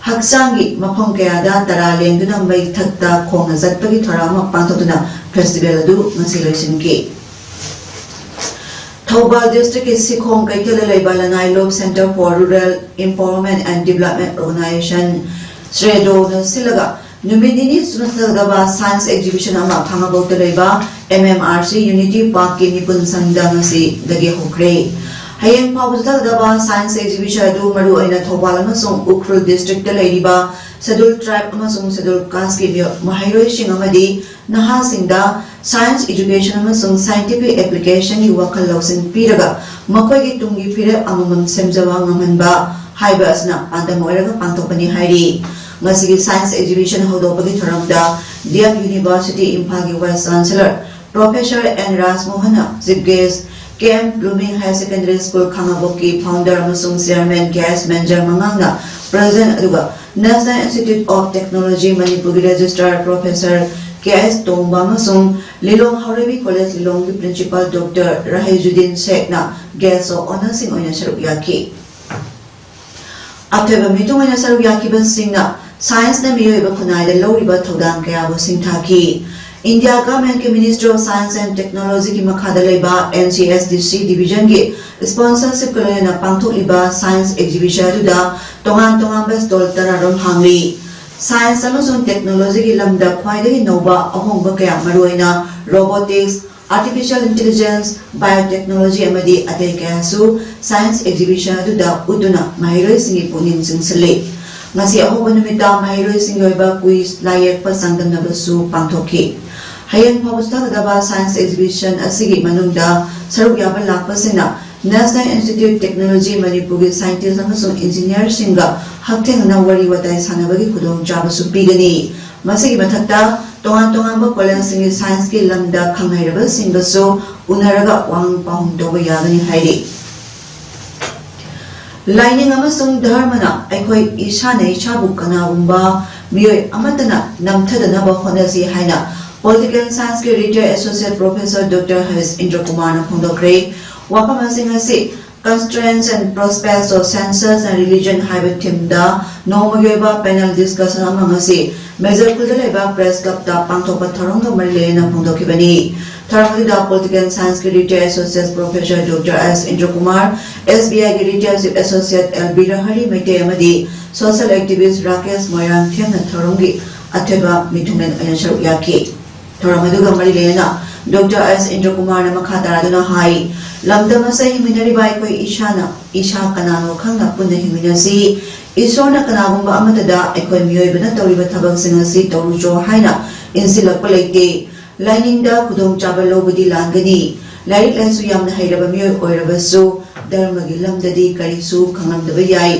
ꯍꯛꯆꯥꯡꯒꯤ ꯃꯐꯝ ꯀꯌꯥꯗ ꯇꯔꯥ ꯂꯦꯡꯗꯨꯅ ꯃꯩ ꯊꯛꯇ ꯈꯣꯡꯅ ꯆꯠꯄꯒꯤ ꯊꯧꯔꯝ ꯑꯃ ꯄꯥꯡꯊꯣꯛꯇꯨꯅ festival ꯑꯗꯨ ꯉꯁꯤ ꯂꯣꯏꯁꯤꯟꯈꯤ꯫ ꯊꯧꯕꯥꯜ districtꯀꯤ ꯁꯤꯈꯣꯡ ꯀꯩꯊꯦꯜꯗ ꯂꯩꯕ ꯂꯅꯥꯏ ꯂꯣꯞ Centre for Rural Empowerment and Development Organisation, ꯁ꯭ꯔꯦꯗꯣꯅ ꯁꯤꯜꯂꯒ ꯅꯨꯃꯤꯠ ꯅꯤꯅꯤ ꯆꯨꯞꯅ ꯆꯠꯊꯒꯗꯕ science exhibition ꯑꯃ ꯈꯥꯉꯕꯣꯛꯇ ꯂꯩꯕ M M R C Unity Parkꯀꯤ ꯅꯤꯄꯨꯟ ꯁꯪꯗ ꯉꯁꯤꯗꯒꯤ ꯍꯧꯈ꯭ꯔꯦ꯫ ꯍꯌꯦꯡ ꯐꯥꯎꯕ ꯆꯠꯊꯒꯗꯕ science exhibition ꯑꯗꯨ ꯃꯔꯨꯑꯣꯏꯅ ꯊꯧꯕꯥꯜ ꯑꯃꯁꯨꯡ ꯎꯈ꯭ꯔꯨꯜ districtꯇ ꯂꯩꯔꯤꯕ Scheduled Tribe ꯑꯃꯁꯨꯡ Scheduled Casteꯀꯤ ꯃꯤꯑꯣ-, ꯃꯍꯩꯔꯣꯏꯁꯤꯡ ꯑꯃꯗꯤ ꯅꯍꯥꯁꯤꯡꯗ science education ꯑꯃꯁꯨꯡ scientific applicationꯒꯤ ꯋꯥꯈꯜ ꯂꯧꯁꯤꯡ ꯄꯤꯔꯒ ꯃꯈꯣꯏꯒꯤ ꯇꯨꯡꯒꯤ ꯐꯤꯔꯦꯞ ꯑꯃꯃꯝ ꯁꯦꯝꯖꯕ ꯉꯝꯍꯟꯕ ꯍꯥꯏꯕ ꯑꯁꯤꯅ ꯄꯥꯟꯗꯝ ꯑꯣꯏꯔꯒ ꯄꯥꯡꯊꯣꯛꯄꯅꯤ ꯍꯥꯏꯔꯤ꯫ ꯉꯁꯤꯒꯤ science exhibition ꯍꯧꯗꯣꯛꯄꯒꯤ ꯊꯧꯔꯝꯗ D M University ꯏꯝꯐꯥꯜꯒꯤ Vice Chancellor Professor N ꯔꯥꯖꯃꯣꯍꯟꯅ chief guest, K M Blooming Higher Secondary School ꯈꯥꯉꯕꯣꯛꯀꯤ founder ꯑꯃꯁꯨꯡ chairman K S ꯃꯦꯟꯖꯔ ꯃꯉꯥꯡꯅ president, ꯑꯗꯨꯒ National Institute of Technology ꯃꯅꯤꯄꯨꯔꯒꯤ registrar Professor K S ꯇꯣꯝꯕ ꯑꯃꯁꯨꯡ ꯂꯤꯂꯣꯡ ꯍꯥꯎꯔꯩꯕꯤ College ꯂꯤꯂꯣꯡꯒꯤ principal Doctor ꯔꯍꯤꯖꯨꯗꯤꯟ ꯁꯦꯈꯅ guest of honourꯁꯤꯡ ꯑꯣꯏꯅ ꯁꯔꯨꯛ ꯌꯥꯈꯤ꯫ ꯑꯊꯣꯏꯕ ꯃꯤꯊꯨꯡ ꯑꯣꯏꯅ ꯁꯔꯨꯛ ꯌꯥꯈꯤꯕꯁꯤꯡꯅ scienceꯅ ꯃꯤꯑꯣꯏꯕ ꯈꯨꯟꯅꯥꯏꯗ ꯂꯧꯔꯤꯕ ꯊꯧꯗꯥꯡ ꯀꯌꯥꯕꯨ ꯁꯤꯡꯊꯥꯈꯤ꯫ India Governmentꯀꯤ Ministry of Science and Technologyꯒꯤ ꯃꯈꯥꯗ ꯂꯩꯕ N C S D C Divisionꯒꯤ sponsorshipꯀ ꯂꯣꯏꯅꯅ ꯄꯥꯡꯊꯣꯛꯂꯤꯕ science exhibition ꯑꯗꯨꯗ ꯇꯣꯉꯥꯟ ꯇꯣꯉꯥꯟꯕ stall ꯇꯔꯥꯔꯣꯝ ꯍꯥꯡꯂꯤ꯫ Science ꯑꯃꯁꯨꯡ technologyꯒꯤ ꯂꯝꯗ ꯈ꯭ꯋꯥꯏꯗꯒꯤ ꯅꯧꯕ ꯑꯍꯣꯡꯕ ꯀꯌꯥ, ꯃꯔꯨꯑꯣꯏꯅ robotics, ꯑꯥꯔꯇꯤꯐꯤꯁꯤꯌꯦꯜ ꯏꯟꯇꯦꯂꯤꯖꯦꯟꯁ, ꯕꯥꯏꯑꯣꯇꯦꯛꯅꯣꯂꯣꯖꯤ ꯑꯃꯗꯤ ꯑꯇꯩ ꯀꯌꯥꯁꯨ ꯁꯥꯏꯟꯁ ꯑꯦꯛꯖꯤꯕꯤꯁꯟ ꯑꯗꯨꯗ ꯎꯠꯇꯨꯅ ꯃꯍꯩꯔꯣꯏꯁꯤꯡꯒꯤ ꯄꯨꯛꯅꯤꯡ ꯆꯤꯡꯁꯤꯜꯂꯤ꯫ ꯉꯁꯤ ꯑꯍꯧꯕ ꯅꯨꯃꯤꯠꯇ ꯃꯍꯩꯔꯣꯏꯁꯤꯡꯒꯤ ꯑꯣꯏꯕ ꯀ꯭ꯋꯤꯖ, ꯂꯥꯏ ꯌꯦꯛꯄ ꯆꯥꯡꯗꯝꯅꯕꯁꯨ ꯄꯥꯡꯊꯣꯛꯈꯤ꯫ ꯍꯌꯦꯡ ꯐꯥꯎꯕ ꯆꯠꯊꯒꯗꯕ ꯁꯥꯏꯟꯁ ꯑꯦꯛꯖꯤꯕꯤꯁꯟ ꯑꯁꯤꯒꯤ ꯃꯅꯨꯡꯗ ꯁꯔꯨꯛ ꯌꯥꯕ ꯂꯥꯛꯄꯁꯤꯡꯅ National Institute Technology ꯃꯅꯤꯄꯨꯔꯒꯤ ꯁꯥꯏꯟꯇꯤꯁ ꯑꯃꯁꯨꯡ ꯏꯟꯖꯤꯅꯤꯌꯔꯁꯤꯡꯒ ꯍꯛꯊꯦꯡꯅꯅ ꯋꯥꯔꯤ ꯋꯥꯇꯥꯏ ꯁꯥꯟꯅꯕꯒꯤ ꯈꯨꯗꯣꯡꯆꯥꯕꯁꯨ ꯄꯤꯒꯅꯤ꯫ ꯃꯁꯤꯒꯤ ꯃꯊꯛꯇ ꯇꯣꯉꯥꯟ ꯇꯣꯉꯥꯟꯕ ꯀꯣꯂꯦꯖꯁꯤꯡꯒꯤ ꯁꯥꯏꯟꯁꯀꯤ ꯂꯝꯗ ꯈꯪꯍꯩꯔꯕꯁꯤꯡꯒꯁꯨ ꯎꯅꯔꯒ ꯋꯥꯍꯪ ꯄꯥꯎꯍꯪ ꯇꯧꯕ ꯌꯥꯒꯅꯤ ꯍꯥꯏꯔꯤ꯫ ꯂꯥꯏꯅꯤꯡ ꯑꯃꯁꯨꯡ ꯙꯔꯃꯅ ꯑꯩꯈꯣꯏ ꯏꯁꯥꯅ ꯏꯁꯥꯕꯨ ꯀꯅꯥꯒꯨꯝꯕ ꯃꯤꯑꯣꯏ ꯑꯃꯠꯇꯅ ꯅꯝꯊꯗꯅꯕ ꯍꯣꯠꯅꯁꯤ ꯍꯥꯏꯅ Political Scienceꯀꯤ Retired Associate Professor Doctor H. Indrakumarꯅ ꯐꯣꯡꯗꯣꯛꯈ꯭ꯔꯦ꯫ ꯋꯥꯐꯝ ꯑꯁꯤꯡ ꯑꯁꯤ Constraints and Prospects of Sciences and Religion ꯍꯥꯏꯕ ꯊꯤꯝꯗ ꯅꯣꯡꯃꯒꯤ ꯑꯣꯏꯕ ꯄꯦꯅꯦꯜ ꯗꯤꯁꯀꯁꯟ ꯑꯃ ꯉꯁꯤ ꯃꯦꯖꯔ ꯈꯨꯜꯗ ꯂꯩꯕ ꯄ꯭ꯔꯦꯁ ꯀ꯭ꯂꯕꯇ ꯄꯥꯡꯊꯣꯛꯄ ꯊꯧꯔꯝꯒ ꯃꯔꯤ ꯂꯩꯅꯅ ꯐꯣꯡꯗꯣꯛꯈꯤꯕꯅꯤ꯫ ꯊꯧꯔꯝ ꯑꯗꯨꯗ ꯄꯣꯂꯤꯇꯤꯀꯦꯜ ꯁꯥꯏꯟꯁꯀꯤ retired associate professor doctor S Indrakumar, S B ꯑꯥꯏꯒꯤ retired chief associate L Birahari Meitei ꯑꯃꯗꯤ ꯁꯣꯁꯤꯌꯦꯜ ꯑꯦꯛꯇꯤꯚꯤꯁ ꯔꯥꯀꯦꯁ ꯃꯣꯏꯔꯥꯡꯊꯦꯝꯅ ꯊꯧꯔꯝꯒꯤ ꯑꯊꯣꯏꯕ ꯃꯤꯊꯨꯡꯂꯦꯟ ꯑꯣꯏꯅ ꯁꯔꯨꯛ ꯌꯥꯈꯤ꯫ ꯊꯧꯔꯝ ꯑꯗꯨꯒ ꯃꯔꯤ ꯂꯩꯅꯅ ꯗꯣꯛꯇꯔ ꯑꯦꯁ ꯏꯟꯗ꯭ꯔꯀꯨꯃꯥꯔꯅ ꯃꯈꯥ ꯇꯥꯔꯗꯨꯅ ꯍꯥꯏ, ꯂꯝꯗꯝ ꯑꯁꯤꯗ ꯍꯤꯡꯃꯤꯟꯅꯔꯤꯕ ꯑꯩꯈꯣꯏ ꯏꯁꯥꯅ ꯏꯁꯥ ꯀꯅꯥꯅꯣ ꯈꯪꯅ ꯄꯨꯟꯅ ꯍꯤꯡꯃꯤꯟꯅꯁꯤ꯫ ꯏꯁꯣꯔꯅ ꯀꯅꯥꯒꯨꯝꯕ ꯑꯃꯠꯇꯗ ꯑꯩꯈꯣꯏ ꯃꯤꯑꯣꯏꯕꯅ ꯇꯧꯔꯤꯕ ꯊꯕꯛꯁꯤꯡ ꯑꯁꯤ ꯇꯧꯔꯨꯆꯣ ꯍꯥꯏꯅ ꯏꯟꯁꯤꯜꯂꯛꯄ ꯂꯩꯇꯦ꯫ ꯂꯥꯏꯅꯤꯡꯗ ꯈꯨꯗꯣꯡꯆꯥꯕ ꯂꯧꯕꯗꯤ ꯂꯥꯟꯒꯅꯤ꯫ ꯂꯥꯏꯔꯤꯛ ꯂꯥꯏꯁꯨ ꯌꯥꯝꯅ ꯍꯩꯔꯕ ꯃꯤꯑꯣꯏ ꯑꯣꯏꯔꯕꯁꯨ ꯙꯔꯃꯒꯤ ꯂꯝꯗꯗꯤ ꯀꯔꯤꯁꯨ ꯈꯪꯂꯝꯗꯕ ꯌꯥꯏ꯫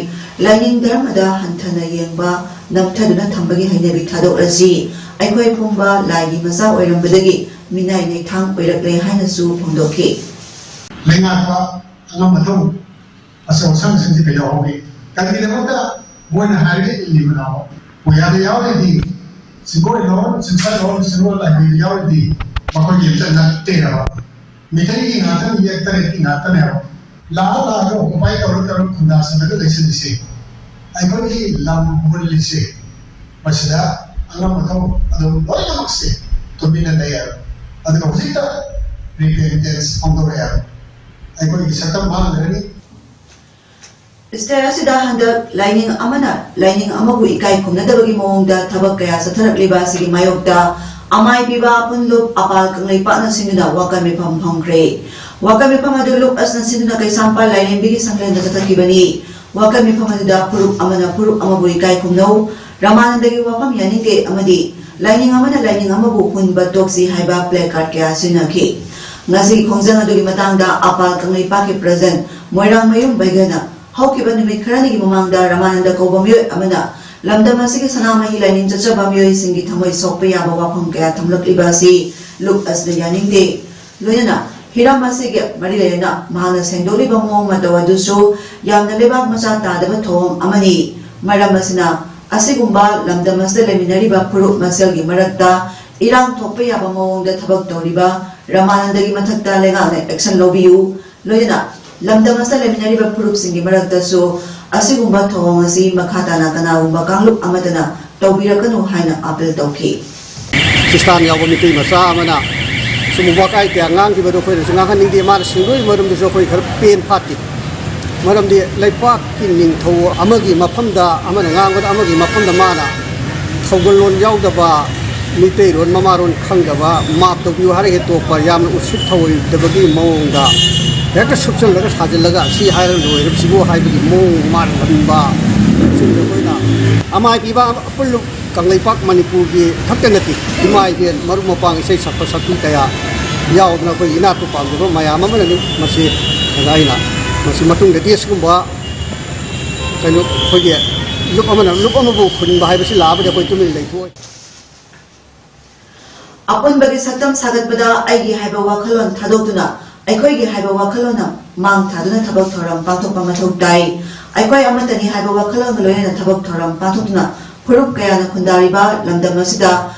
ꯂꯥꯏꯅꯤꯡ ꯙꯔꯃꯗ ꯍꯟꯊꯅ ꯌꯦꯡꯕ, ꯅꯝꯊꯗꯨꯅ ꯊꯝꯕꯒꯤ ꯍꯩꯅꯕꯤ ꯊꯥꯗꯣꯛꯂꯁꯤ꯫ ꯑꯩꯈꯣꯏ ꯄꯨꯝꯕ ꯂꯥꯏꯒꯤ ꯃꯆꯥ ꯑꯣꯏꯔꯝꯕꯗꯒꯤ ꯃꯤꯅꯥꯏ ꯅꯩꯊꯥꯡ ꯑꯣꯏꯔꯛꯂꯦ ꯍꯥꯏꯅꯁꯨ ꯐꯣꯡꯗꯣꯛꯈꯤ꯫ ꯂꯩꯉꯥꯛꯄ ꯑꯉꯝ ꯑꯊꯧ ꯑꯆꯧ ꯑꯁꯥꯡꯁꯤꯡꯁꯤ ꯀꯩꯗꯧꯍꯧꯒꯦ? ꯀꯔꯤꯒꯤꯗꯃꯛꯇ ꯃꯣꯏꯅ ꯍꯥꯏꯔꯒ ꯏꯜꯂꯤꯕꯅꯣ? ꯄꯨꯌꯥꯗ ꯌꯥꯎꯔꯤꯗꯤ, ꯁꯤꯡꯒꯣꯏꯂꯣꯟ, ꯆꯤꯡꯁꯥꯂꯣꯟ, ꯁꯤꯡꯒꯣꯜ ꯂꯥꯏꯕ꯭ꯔꯦꯔꯤꯗ ꯌꯥꯎꯔꯤꯗꯤ ꯃꯈꯣꯏꯒꯤ ꯑꯝꯇ ꯅꯠꯇꯦ ꯍꯥꯏꯕ꯫ ꯃꯤꯇꯩꯒꯤ ꯉꯥꯛꯇꯅꯤ, ꯌꯦꯛ ꯇꯔꯦꯠꯀꯤ ꯉꯥꯛꯇꯅꯦꯕ꯫ ꯂꯥꯛꯑ ꯂꯥꯛꯑꯒ ꯑꯣꯀꯨꯄꯥꯏ ꯇꯧꯔ ꯇꯧꯔ ꯈꯨꯟꯗꯥꯁꯤꯜꯂꯒ ꯂꯩꯁꯤꯜꯂꯤꯁꯦ꯫ ꯑꯩꯈꯣꯏꯒꯤ ꯂꯝ ꯃꯨꯜꯂꯤꯁꯦ ꯃꯁꯤꯗ ꯑꯉꯝ ꯑꯊꯧ ꯑꯗꯨꯝ ꯂꯣꯏꯅꯃꯛꯁꯦ ꯇꯨꯃꯤꯟꯅ ꯂꯩ ꯍꯥꯏꯕ꯫ ꯑꯗꯨꯅ ꯍꯧꯖꯤꯛꯇ ꯔꯤꯄꯦꯟꯇꯦꯟꯁ ꯐꯣꯡꯗꯣꯔꯛꯑꯦ ꯍꯥꯏꯕ꯫ ꯑꯩꯈꯣꯏꯒꯤ ꯁꯛꯇꯝ ꯃꯥꯡꯗ꯭ꯔꯅꯤ꯫ ꯁ꯭ꯇꯦꯠ ꯑꯁꯤꯗ ꯍꯟꯗꯛ ꯂꯥꯏꯅꯤꯡ ꯑꯃꯅ ꯂꯥꯏꯅꯤꯡ ꯑꯃꯕꯨ ꯏꯀꯥꯏ ꯈꯨꯝꯅꯗꯕꯒꯤ ꯃꯑꯣꯡꯗ ꯊꯕꯛ ꯀꯌꯥ ꯆꯠꯊꯔꯛꯂꯤꯕ ꯑꯁꯤꯒꯤ ꯃꯥꯌꯣꯛꯇ ꯑꯃꯥꯏ ꯄꯤꯕ ꯄꯨꯟꯂꯨꯞ ꯑꯄꯥꯜ ꯀꯪꯂꯩꯄꯥꯛꯅ ꯁꯤꯟꯗꯨꯅ ꯋꯥꯀꯠ ꯃꯤꯐꯝ ꯐꯝꯈ꯭ꯔꯦ꯫ ꯋꯥꯀꯠ ꯃꯤꯐꯝ ꯑꯗꯨ ꯂꯨꯞ ꯑꯁꯅ ꯁꯤꯟꯗꯨꯅ ꯀꯩꯁꯥꯝꯄꯥꯠ ꯂꯥꯏꯔꯦꯝꯕꯤꯒꯤ ꯁꯪꯂꯦꯟꯗ ꯆꯠꯊꯈꯤꯕꯅꯤ꯫ ꯋꯥꯀꯠ ꯃꯤꯐꯝ ꯑꯗꯨꯗ ꯐꯨꯔꯨꯞ ꯑꯃꯅ ꯐꯨꯔꯨꯞ ꯑꯃꯕꯨ ꯏꯀꯥꯏ ꯈꯨꯝꯅꯧ, ꯔꯃꯥꯅꯟꯗꯒꯤ ꯋꯥꯐꯝ ꯌꯥꯅꯤꯡꯗꯦ ꯑꯃꯗꯤ ꯂꯥꯏꯅꯤꯡ ꯑꯃꯅ ꯂꯥꯏꯅꯤꯡ ꯑꯃꯕꯨ ꯍꯨꯟꯕ ꯇꯣꯛꯁꯤ ꯍꯥꯏꯕ placard ꯀꯌꯥ ꯁꯤꯖꯤꯟꯅꯈꯤ꯫ ꯉꯁꯤꯒꯤ ꯈꯣꯡꯖꯪ ꯑꯗꯨꯒꯤ ꯃꯇꯥꯡꯗ ꯑꯄꯥꯜ ꯀꯪꯂꯩꯄꯥꯛꯀꯤ president ꯃꯣꯏꯔꯥꯡꯃꯌꯨꯝ ꯕꯩꯒꯅ ꯍꯧꯈꯤꯕ ꯅꯨꯃꯤꯠ ꯈꯔꯅꯤꯒꯤ ꯃꯃꯥꯡꯗ ꯔꯃꯥꯅꯟꯗ ꯀꯧꯕ ꯃꯤꯑꯣꯏ ꯑꯃꯅ ꯂꯝꯗꯝ ꯑꯁꯤꯒꯤ ꯁꯅꯥꯃꯍꯤ ꯂꯥꯏꯅꯤꯡ ꯆꯠꯆꯕ ꯃꯤꯑꯣꯏꯁꯤꯡꯒꯤ ꯊꯃꯣꯏ ꯁꯣꯛꯄ ꯌꯥꯕ ꯋꯥꯐꯝ ꯀꯌꯥ ꯊꯝꯂꯛꯂꯤꯕ ꯑꯁꯤ ꯂꯨꯞ ꯑꯁꯤꯗ ꯌꯥꯅꯤꯡꯗꯦ꯫ ꯂꯣꯏꯅꯅ ꯍꯤꯔꯝ ꯑꯁꯤꯒ ꯃꯔꯤ ꯂꯩꯅꯅ ꯃꯍꯥꯛꯅ ꯁꯦꯡꯗꯣꯛꯂꯤꯕ ꯃꯑꯣꯡ ꯃꯇꯧ ꯑꯗꯨꯁꯨ ꯌꯥꯝꯅ ꯂꯩꯕꯥꯛ ꯃꯆꯥ ꯇꯥꯗꯕ ꯊꯧꯑꯣꯡ ꯑꯃꯅꯤ꯫ ꯃꯔꯝ ꯑꯁꯤꯅ ꯑꯁꯤꯒꯨꯝꯕ ꯂꯝꯗꯝ ꯑꯁꯤꯗ ꯂꯩꯃꯤꯟꯅꯔꯤꯕ ꯐꯨꯔꯨꯞ ꯃꯁꯦꯜꯒꯤ ꯃꯔꯛꯇ ꯏꯔꯥꯡ ꯊꯣꯛꯄ ꯌꯥꯕ ꯃꯑꯣꯡꯗ ꯊꯕꯛ ꯇꯧꯔꯤꯕ ꯔꯃꯥꯅꯟꯗꯒꯤ ꯃꯊꯛꯇ ꯂꯩꯉꯥꯛꯅ action ꯂꯧꯕꯤꯌꯨ꯫ ꯂꯣꯏꯅꯅ ꯂꯝꯗꯝ ꯑꯁꯤꯗ ꯂꯩꯃꯤꯟꯅꯔꯤꯕ ꯐꯨꯔꯨꯞꯁꯤꯡꯒꯤ ꯃꯔꯛꯇꯁꯨ ꯑꯁꯤꯒꯨꯝꯕ ꯊꯧꯑꯣꯡ ꯑꯁꯤ ꯃꯈꯥ ꯇꯥꯅ ꯀꯅꯥꯒꯨꯝꯕ ꯀꯥꯡꯂꯨꯞ ꯑꯃꯠꯇꯅ ꯇꯧꯕꯤꯔꯛꯀꯅꯨ ꯍꯥꯏꯅ appeal ꯇꯧꯈꯤ꯫ ꯈ꯭ꯔꯤꯁꯇꯥꯟ ꯌꯥꯎꯕ ꯃꯤꯇꯩ ꯃꯆꯥ ꯑꯃꯅ ꯁꯨꯝꯕ ꯋꯥꯀꯥꯏ ꯀꯌꯥ ꯉꯥꯡꯈꯤꯕꯗꯣ ꯑꯩꯈꯣꯏꯅꯁꯨ ꯉꯥꯡꯍꯟꯅꯤꯡꯗꯦ꯫ ꯃꯥꯅ ꯁꯦꯡꯗꯣꯛꯏ ꯃꯔꯝꯗꯁꯨ ꯑꯩꯈꯣꯏ ꯈꯔ ꯄꯦꯟ ꯐꯥꯠꯇꯦ꯫ ꯃꯔꯝꯗꯤ ꯂꯩꯄꯥꯛꯀꯤ ꯅꯤꯡꯊꯧ ꯑꯃꯒꯤ ꯃꯐꯝꯗ ꯑꯃꯅ ꯉꯥꯡꯕꯗ ꯑꯃꯒꯤ ꯃꯐꯝꯗ ꯃꯥꯅ ꯊꯧꯒꯜꯂꯣꯟ ꯌꯥꯎꯗꯕ, ꯃꯤꯇꯩꯔꯣꯟ ꯃꯃꯥꯔꯣꯟ ꯈꯪꯗꯕ, ꯃꯥꯞ ꯇꯧꯕꯤꯌꯨ ꯍꯥꯏꯔ ꯍꯦꯛ ꯇꯣꯛꯄ, ꯌꯥꯝꯅ ꯎꯁꯤꯠ ꯊꯑꯣꯏꯗꯕꯒꯤ ꯃꯑꯣꯡꯗ ꯍꯦꯛꯇ ꯁꯨꯞꯆꯜꯂꯒ ꯁꯥꯖꯤꯜꯂꯒ ꯁꯤ ꯍꯥꯏꯔꯒ ꯂꯣꯏꯔꯕꯁꯤꯕꯨ ꯍꯥꯏꯕꯒꯤ ꯃꯑꯣꯡ ꯃꯥꯟꯍꯟꯕ, ꯁꯤꯁꯨ ꯑꯩꯈꯣꯏꯅ ꯑꯃꯥꯏ ꯄꯤꯕ ꯑꯄꯨꯜꯂꯨꯞ ꯀꯪꯂꯩꯄꯥꯛ ꯃꯅꯤꯄꯨꯔꯒꯤ ꯈꯛꯇ ꯅꯠꯇꯦ, ꯏꯃꯥ ꯏꯕꯦꯟ ꯃꯔꯨꯞ ꯃꯄꯥꯡ ꯏꯁꯩ ꯁꯛꯄ ꯁꯛꯄꯤ ꯀꯌꯥ ꯌꯥꯎꯗꯅ ꯑꯩꯈꯣꯏ ꯏꯅꯥꯠꯄꯨ ꯄꯥꯝꯖꯕ ꯃꯌꯥꯝ ꯑꯃꯅꯅꯤ꯫ ꯃꯁꯤ ꯑꯗ ꯑꯩꯅ ꯃꯁꯤ ꯃꯇꯨꯡꯗꯗꯤ ꯑꯁꯤꯒꯨꯝꯕ ꯀꯩꯅꯣ ꯑꯩꯈꯣꯏꯒꯤ ꯂꯨꯞ ꯑꯃꯅ ꯂꯨꯞ ꯑꯃꯕꯨ ꯍꯨꯟꯕ ꯍꯥꯏꯕꯁꯤ ꯂꯥꯛꯑꯕꯗꯤ ꯑꯩꯈꯣꯏ ꯇꯨꯃꯤꯟꯅ ꯂꯩꯊꯣꯛꯑꯣꯏ꯫ ꯑꯄꯨꯟꯕꯒꯤ ꯁꯛꯇꯝ ꯁꯥꯒꯠꯄꯗ ꯑꯩꯒꯤ ꯍꯥꯏꯕ ꯋꯥꯈꯜꯂꯣꯟ ꯊꯥꯗꯣꯛꯇꯨꯅ ꯑꯩꯈꯣꯏꯒꯤ ꯍꯥꯏꯕ ꯋꯥꯈꯜꯂꯣꯟꯅ ꯃꯥꯡ ꯊꯥꯗꯨꯅ ꯊꯕꯛ ꯊꯧꯔꯝ ꯄꯥꯡꯊꯣꯛꯄ ꯃꯊꯧ ꯇꯥꯏ꯫ ꯑꯩꯈꯣꯏ ꯑꯃꯠꯇꯅꯤ ꯍꯥꯏꯕ ꯋꯥꯈꯜꯂꯣꯟꯒ ꯂꯣꯏꯅꯅ ꯊꯕꯛ ꯊꯧꯔꯝ ꯄꯥꯡꯊꯣꯛꯇꯨꯅ ꯐꯨꯔꯨꯞ ꯀꯌꯥꯅ ꯈꯨꯟꯗꯥꯔꯤꯕ ꯂꯝꯗꯝ ꯑꯁꯤꯗ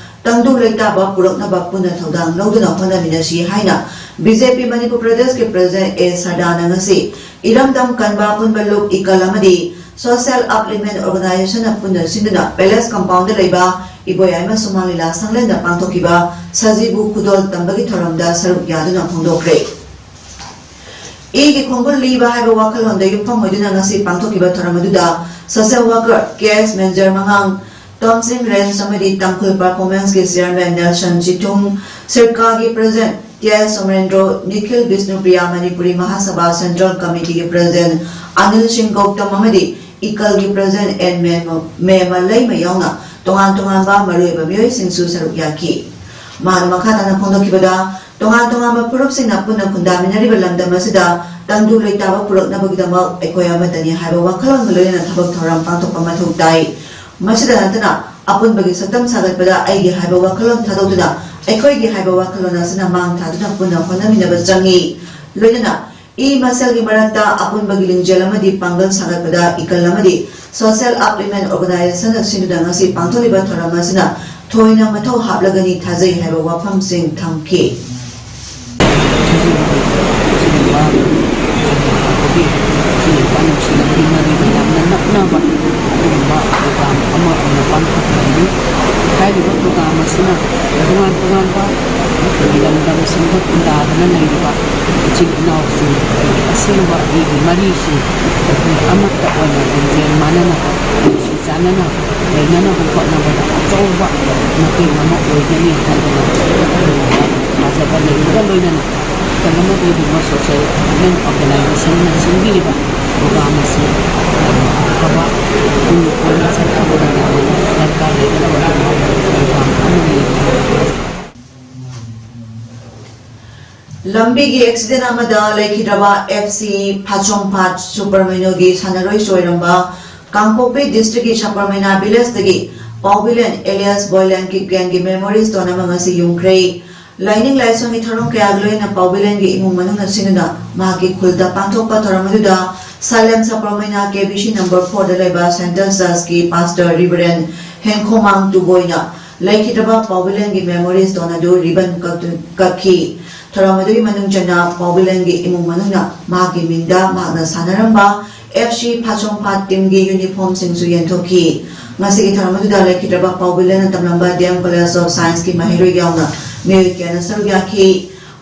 ꯇꯪꯗꯨ ꯂꯩꯇꯥꯕ ꯄꯨꯔꯛꯅꯕ ꯄꯨꯟꯅ ꯊꯧꯗꯥꯡ ꯂꯧꯗꯨꯅ ꯍꯣꯠꯅꯃꯤꯟꯅꯁꯤ ꯍꯥꯏꯅ ꯕꯤ ꯖꯦ ꯄꯤ ꯃꯅꯤꯄꯨꯔ ꯄ꯭ꯔꯗꯦꯁꯀꯤ ꯄ꯭ꯔꯁꯤꯗꯦꯟꯠ ꯑꯦ ꯁꯔꯗꯥꯅ ꯉꯁꯤ ꯏꯔꯝꯗꯝ ꯀꯟꯕ ꯑꯄꯨꯟꯕ ꯂꯨꯞ ꯏꯀꯜ ꯑꯃꯗꯤ Social Upliftment Organizationꯅ ꯄꯨꯟꯅ ꯁꯤꯟꯗꯨꯅ ꯄꯦꯂꯦꯁ ꯀꯝꯄꯥꯎꯟꯗ ꯂꯩꯕ ꯏꯕꯣꯌꯥꯏꯃ ꯁꯨꯃꯥꯡ ꯂꯤꯂꯥ ꯁꯪꯂꯦꯟꯗ ꯄꯥꯡꯊꯣꯛꯈꯤꯕ ꯁꯖꯤꯕꯨ ꯈꯨꯗꯣꯜ ꯇꯝꯕꯒꯤ ꯊꯧꯔꯝꯗ ꯁꯔꯨꯛ ꯌꯥꯗꯨꯅ ꯐꯣꯡꯗꯣꯛꯈ꯭ꯔꯦ꯫ ꯏꯒꯤ ꯈꯣꯡꯒꯨꯜ ꯂꯤꯕ ꯍꯥꯏꯕ ꯋꯥꯈꯜꯂꯣꯟꯗ ꯌꯨꯝꯐꯝ ꯑꯣꯏꯗꯨꯅ ꯉꯁꯤ ꯄꯥꯡꯊꯣꯛꯈꯤꯕ ꯊꯧꯔꯝ ꯑꯗꯨꯗ social worker ꯀꯦ ꯑꯦꯁ ꯃꯦꯟꯖꯔ ꯃꯉꯥꯡ, ꯇꯣꯝꯁꯤꯡ ꯔꯦꯟꯁ ꯑꯃꯗꯤ ꯇꯥꯡꯈꯨꯜ ꯄꯔꯐꯣꯔꯃꯦꯟꯁꯀꯤ ꯆꯤꯌꯔꯃꯦꯟ ꯅꯦꯜꯁꯟ ꯆꯤꯊꯨꯡ, ꯁꯤꯔꯀꯥꯒꯤ ꯄ꯭ꯔꯁꯤꯗꯦꯟꯠ ꯇꯤ ꯑꯥꯏ ꯁꯣꯃꯦꯟꯗ꯭ꯔꯣ, ꯅꯤꯈꯤꯜ ꯕꯤꯁꯅꯨꯄ꯭ꯔꯤꯌꯥ ꯃꯅꯤꯄꯨꯔꯤ ꯃꯍꯥꯁꯚꯥ ꯁꯦꯟꯇ꯭ꯔꯦꯜ ꯀꯃꯤꯇꯤꯒꯤ ꯄ꯭ꯔꯁꯤꯗꯦꯟꯠ ꯑꯅꯤꯜ ꯁꯤꯡ ꯒꯧꯇꯝ ꯑꯃꯗꯤ ꯏꯀꯜꯒꯤ ꯄ꯭ꯔꯁꯤꯗꯦꯟꯠ ꯑꯦꯟ ꯃꯦ-, ꯃꯦ ꯃꯂꯩꯃ ꯌꯥꯎꯅ ꯇꯣꯉꯥꯟ ꯇꯣꯉꯥꯟꯕ ꯃꯔꯨꯑꯣꯏꯕ ꯃꯤꯑꯣꯏꯁꯤꯡꯁꯨ ꯁꯔꯨꯛ ꯌꯥꯈꯤ꯫ ꯃꯍꯥꯛꯅ ꯃꯈꯥ ꯇꯥꯅ ꯐꯣꯡꯗꯣꯛꯈꯤꯕꯗ, ꯇꯣꯉꯥꯟ ꯇꯣꯉꯥꯟꯕ ꯐꯨꯔꯨꯞꯁꯤꯡꯅ ꯄꯨꯟꯅ ꯈꯨꯟꯗꯥꯃꯤꯟꯅꯔꯤꯕ ꯂꯝꯗꯝ ꯑꯁꯤꯗ ꯇꯪꯗꯨ ꯂꯩꯇꯥꯕ ꯄꯨꯔꯛꯅꯕꯒꯤꯗꯃꯛ ꯑꯩꯈꯣꯏ ꯑꯃꯠꯇꯅꯤ ꯍꯥꯏꯕ ꯋꯥꯈꯜꯂꯣꯟꯒ ꯂꯣꯏꯅꯅ ꯊꯕꯛ ꯊꯧꯔꯝ ꯄꯥꯡꯊꯣꯛꯄ ꯃꯊꯧ ꯇꯥꯏ꯫ ꯃꯁꯤꯗ ꯅꯠꯇꯅ, ꯑꯄꯨꯟꯕꯒꯤ ꯁꯛꯇꯝ ꯁꯥꯒꯠꯄꯗ ꯑꯩꯒꯤ ꯍꯥꯏꯕ ꯋꯥꯈꯜꯂꯣꯟ ꯊꯥꯗꯣꯛꯇꯨꯅ ꯑꯩꯈꯣꯏꯒꯤ ꯍꯥꯏꯕ ꯋꯥꯈꯜꯂꯣꯟ ꯑꯁꯤꯅ ꯃꯥꯡ ꯊꯥꯗꯨꯅ ꯄꯨꯟꯅ ꯍꯣꯠꯅꯃꯤꯟꯅꯕ ꯆꯪꯏ꯫ ꯂꯣꯏꯅꯅ ꯏ ꯃꯁꯦꯜꯒꯤ ꯃꯔꯛꯇ ꯑꯄꯨꯟꯕꯒꯤ ꯂꯤꯡꯖꯦꯜ ꯑꯃꯗꯤ ꯄꯥꯡꯒꯜ ꯁꯥꯒꯠꯄꯗ ꯏꯀꯜ ꯑꯃꯗꯤ social upliftment organization ꯁꯤꯡꯗꯨꯅ ꯉꯁꯤ ꯄꯥꯡꯊꯣꯛꯂꯤꯕ ꯊꯧꯔꯝ ꯑꯁꯤꯅ ꯊꯣꯏꯅ ꯃꯊꯧ ꯍꯥꯞꯂꯒꯅꯤ ꯊꯥꯖꯩ ꯍꯥꯏꯕ ꯋꯥꯐꯝꯁꯤꯡ ꯊꯝꯈꯤ꯫ ꯁꯤꯒꯨꯝꯕ ꯅꯨꯡꯁꯤꯅꯕꯒꯤ ꯃꯔꯤꯒ ꯌꯥꯝꯅ ꯅꯛꯅꯕ ꯑꯗꯨꯒꯨꯝꯕ ꯄ꯭ꯔꯣꯒ꯭ꯔꯥꯝ ꯑꯃ ꯑꯣꯏꯅ ꯄꯥꯡꯊꯣꯛꯆꯔꯤꯅꯤ꯫ ꯍꯥꯏꯔꯤꯕ ꯄ꯭ꯔꯣꯒ꯭ꯔꯥꯝ ꯑꯁꯤꯅ ꯇꯣꯉꯥꯟ ꯇꯣꯉꯥꯟꯕ ꯑꯩꯈꯣꯏꯒꯤ ꯂꯝꯗꯝꯁꯤꯡꯗ ꯈꯨꯟꯗꯥꯗꯨꯅ ꯂꯩꯔꯤꯕ ꯏꯆꯤꯜ ꯏꯅꯥꯎꯁꯤꯡ, ꯑꯩꯒꯤ ꯑꯁꯦꯡꯕ ꯑꯩꯒꯤ ꯃꯔꯤꯁꯤꯡ ꯑꯩꯈꯣꯏ ꯑꯃꯠꯇ ꯑꯣꯏꯅ ꯂꯤꯡꯖꯦꯜ ꯃꯥꯟꯅꯅ ꯅꯨꯡꯁꯤ ꯆꯥꯟꯅꯅ ꯂꯩꯅꯅꯕ ꯍꯣꯠꯅꯕꯗ ꯑꯆꯧꯕ ꯃꯇꯦꯡ ꯑꯃ ꯑꯣꯏꯒꯅꯤ ꯍꯥꯏꯗꯅ ꯊꯥꯖꯕ ꯂꯩꯕꯒ ꯂꯣꯏꯅꯅ ꯃꯇꯝ ꯑꯃꯗ ꯑꯗꯨꯒꯨꯝꯕ social development organization ꯅ ꯁꯤꯟꯕꯤꯔꯤꯕ ꯄ꯭ꯔꯣꯒ꯭ꯔꯥꯝ ꯑꯁꯤ ꯑꯐꯕ ꯇꯨꯡ ꯀꯣꯏꯅ ꯆꯠꯊꯕꯗ ꯗꯔꯀꯥꯔ ꯂꯩꯒꯗꯕ ꯄ꯭ꯔꯣꯒ꯭ꯔꯥꯝ ꯑꯃꯅꯤ꯫ ꯂꯝꯕꯤꯒꯤ ꯑꯦꯛꯁꯤꯗꯦꯟ ꯑꯃꯗ ꯂꯩꯈꯤꯗ꯭ꯔꯕ ꯑꯦꯐ ꯁꯤ ꯐꯥꯆꯣꯡꯐꯥꯠ ꯁꯨꯄꯔꯃꯦꯅꯣꯒꯤ ꯁꯥꯟꯅꯔꯣꯏꯁꯨ ꯑꯣꯏꯔꯝꯕ ꯀꯥꯡꯄꯣꯛꯄꯤ ꯗꯤꯁꯇ꯭ꯔꯤꯛꯀꯤ ꯁꯄꯔꯃꯩꯅꯥ ꯚꯤꯂꯦꯖꯇꯒꯤ ꯄꯥꯎꯕꯤꯂꯦꯟ alias ꯕꯣꯏꯂꯦꯟ ꯀꯤꯞꯒꯦꯟꯒꯤ memory stone ꯑꯃ ꯉꯁꯤ ꯌꯨꯝꯈ꯭ꯔꯦ꯫ ꯂꯥꯏꯅꯤꯡ ꯂꯥꯏꯁꯣꯟꯒꯤ ꯊꯧꯔꯝ ꯀꯌꯥꯒ ꯂꯣꯏꯅꯅ ꯄꯥꯎꯕꯤꯂꯦꯟꯒꯤ ꯏꯃꯨꯡ ꯃꯅꯨꯡꯅ ꯁꯤꯟꯗꯨꯅ ꯃꯍꯥꯛꯀꯤ ꯈꯨꯜꯗ ꯄꯥꯡꯊꯣꯛꯄ ꯊꯧꯔꯝ ꯑꯗꯨꯗ ꯁꯥꯂꯦꯝ ꯁꯄꯔꯃꯩꯅꯥ ꯀꯦ ꯕꯤ ꯁꯤ number four ꯗ ꯂꯩꯕ Centre Church ꯀꯤ pastor Reverend ꯍꯦꯡꯈꯣꯃꯥꯡ ꯇꯨꯕꯣꯏꯅ ꯂꯩꯈꯤꯗ꯭ꯔꯕ ꯄꯥꯎꯕꯤꯂꯦꯟꯒꯤ memory stone ꯑꯗꯨ ribbon ꯀꯛꯇꯨ-, ꯀꯛꯈꯤ꯫ ꯊꯧꯔꯝ ꯑꯗꯨꯒꯤ ꯃꯅꯨꯡ ꯆꯟꯅ ꯄꯥꯎꯕꯤꯂꯦꯟꯒꯤ ꯏꯃꯨꯡ ꯃꯅꯨꯡꯅ ꯃꯍꯥꯛꯀꯤ ꯃꯤꯡꯗ ꯃꯍꯥꯛꯅ ꯁꯥꯟꯅꯔꯝꯕ ꯑꯦꯐ ꯁꯤ ꯐꯥꯆꯣꯡꯐꯥꯠ team ꯒꯤ uniform ꯁꯤꯡꯁꯨ ꯌꯦꯟꯊꯣꯛꯈꯤ꯫ ꯉꯁꯤꯒꯤ ꯊꯧꯔꯝ ꯑꯗꯨꯗ ꯂꯩꯈꯤꯗ꯭ꯔꯕ ꯄꯥꯎꯕꯤꯂꯦꯟꯅ ꯇꯝꯂꯝꯕ D M College of Science ꯀꯤ ꯃꯍꯩꯔꯣꯏ ꯌꯥꯎꯅ ꯃꯤꯑꯣꯏ ꯀꯌꯥꯅ ꯁꯔꯨꯛ ꯌꯥꯈꯤ꯫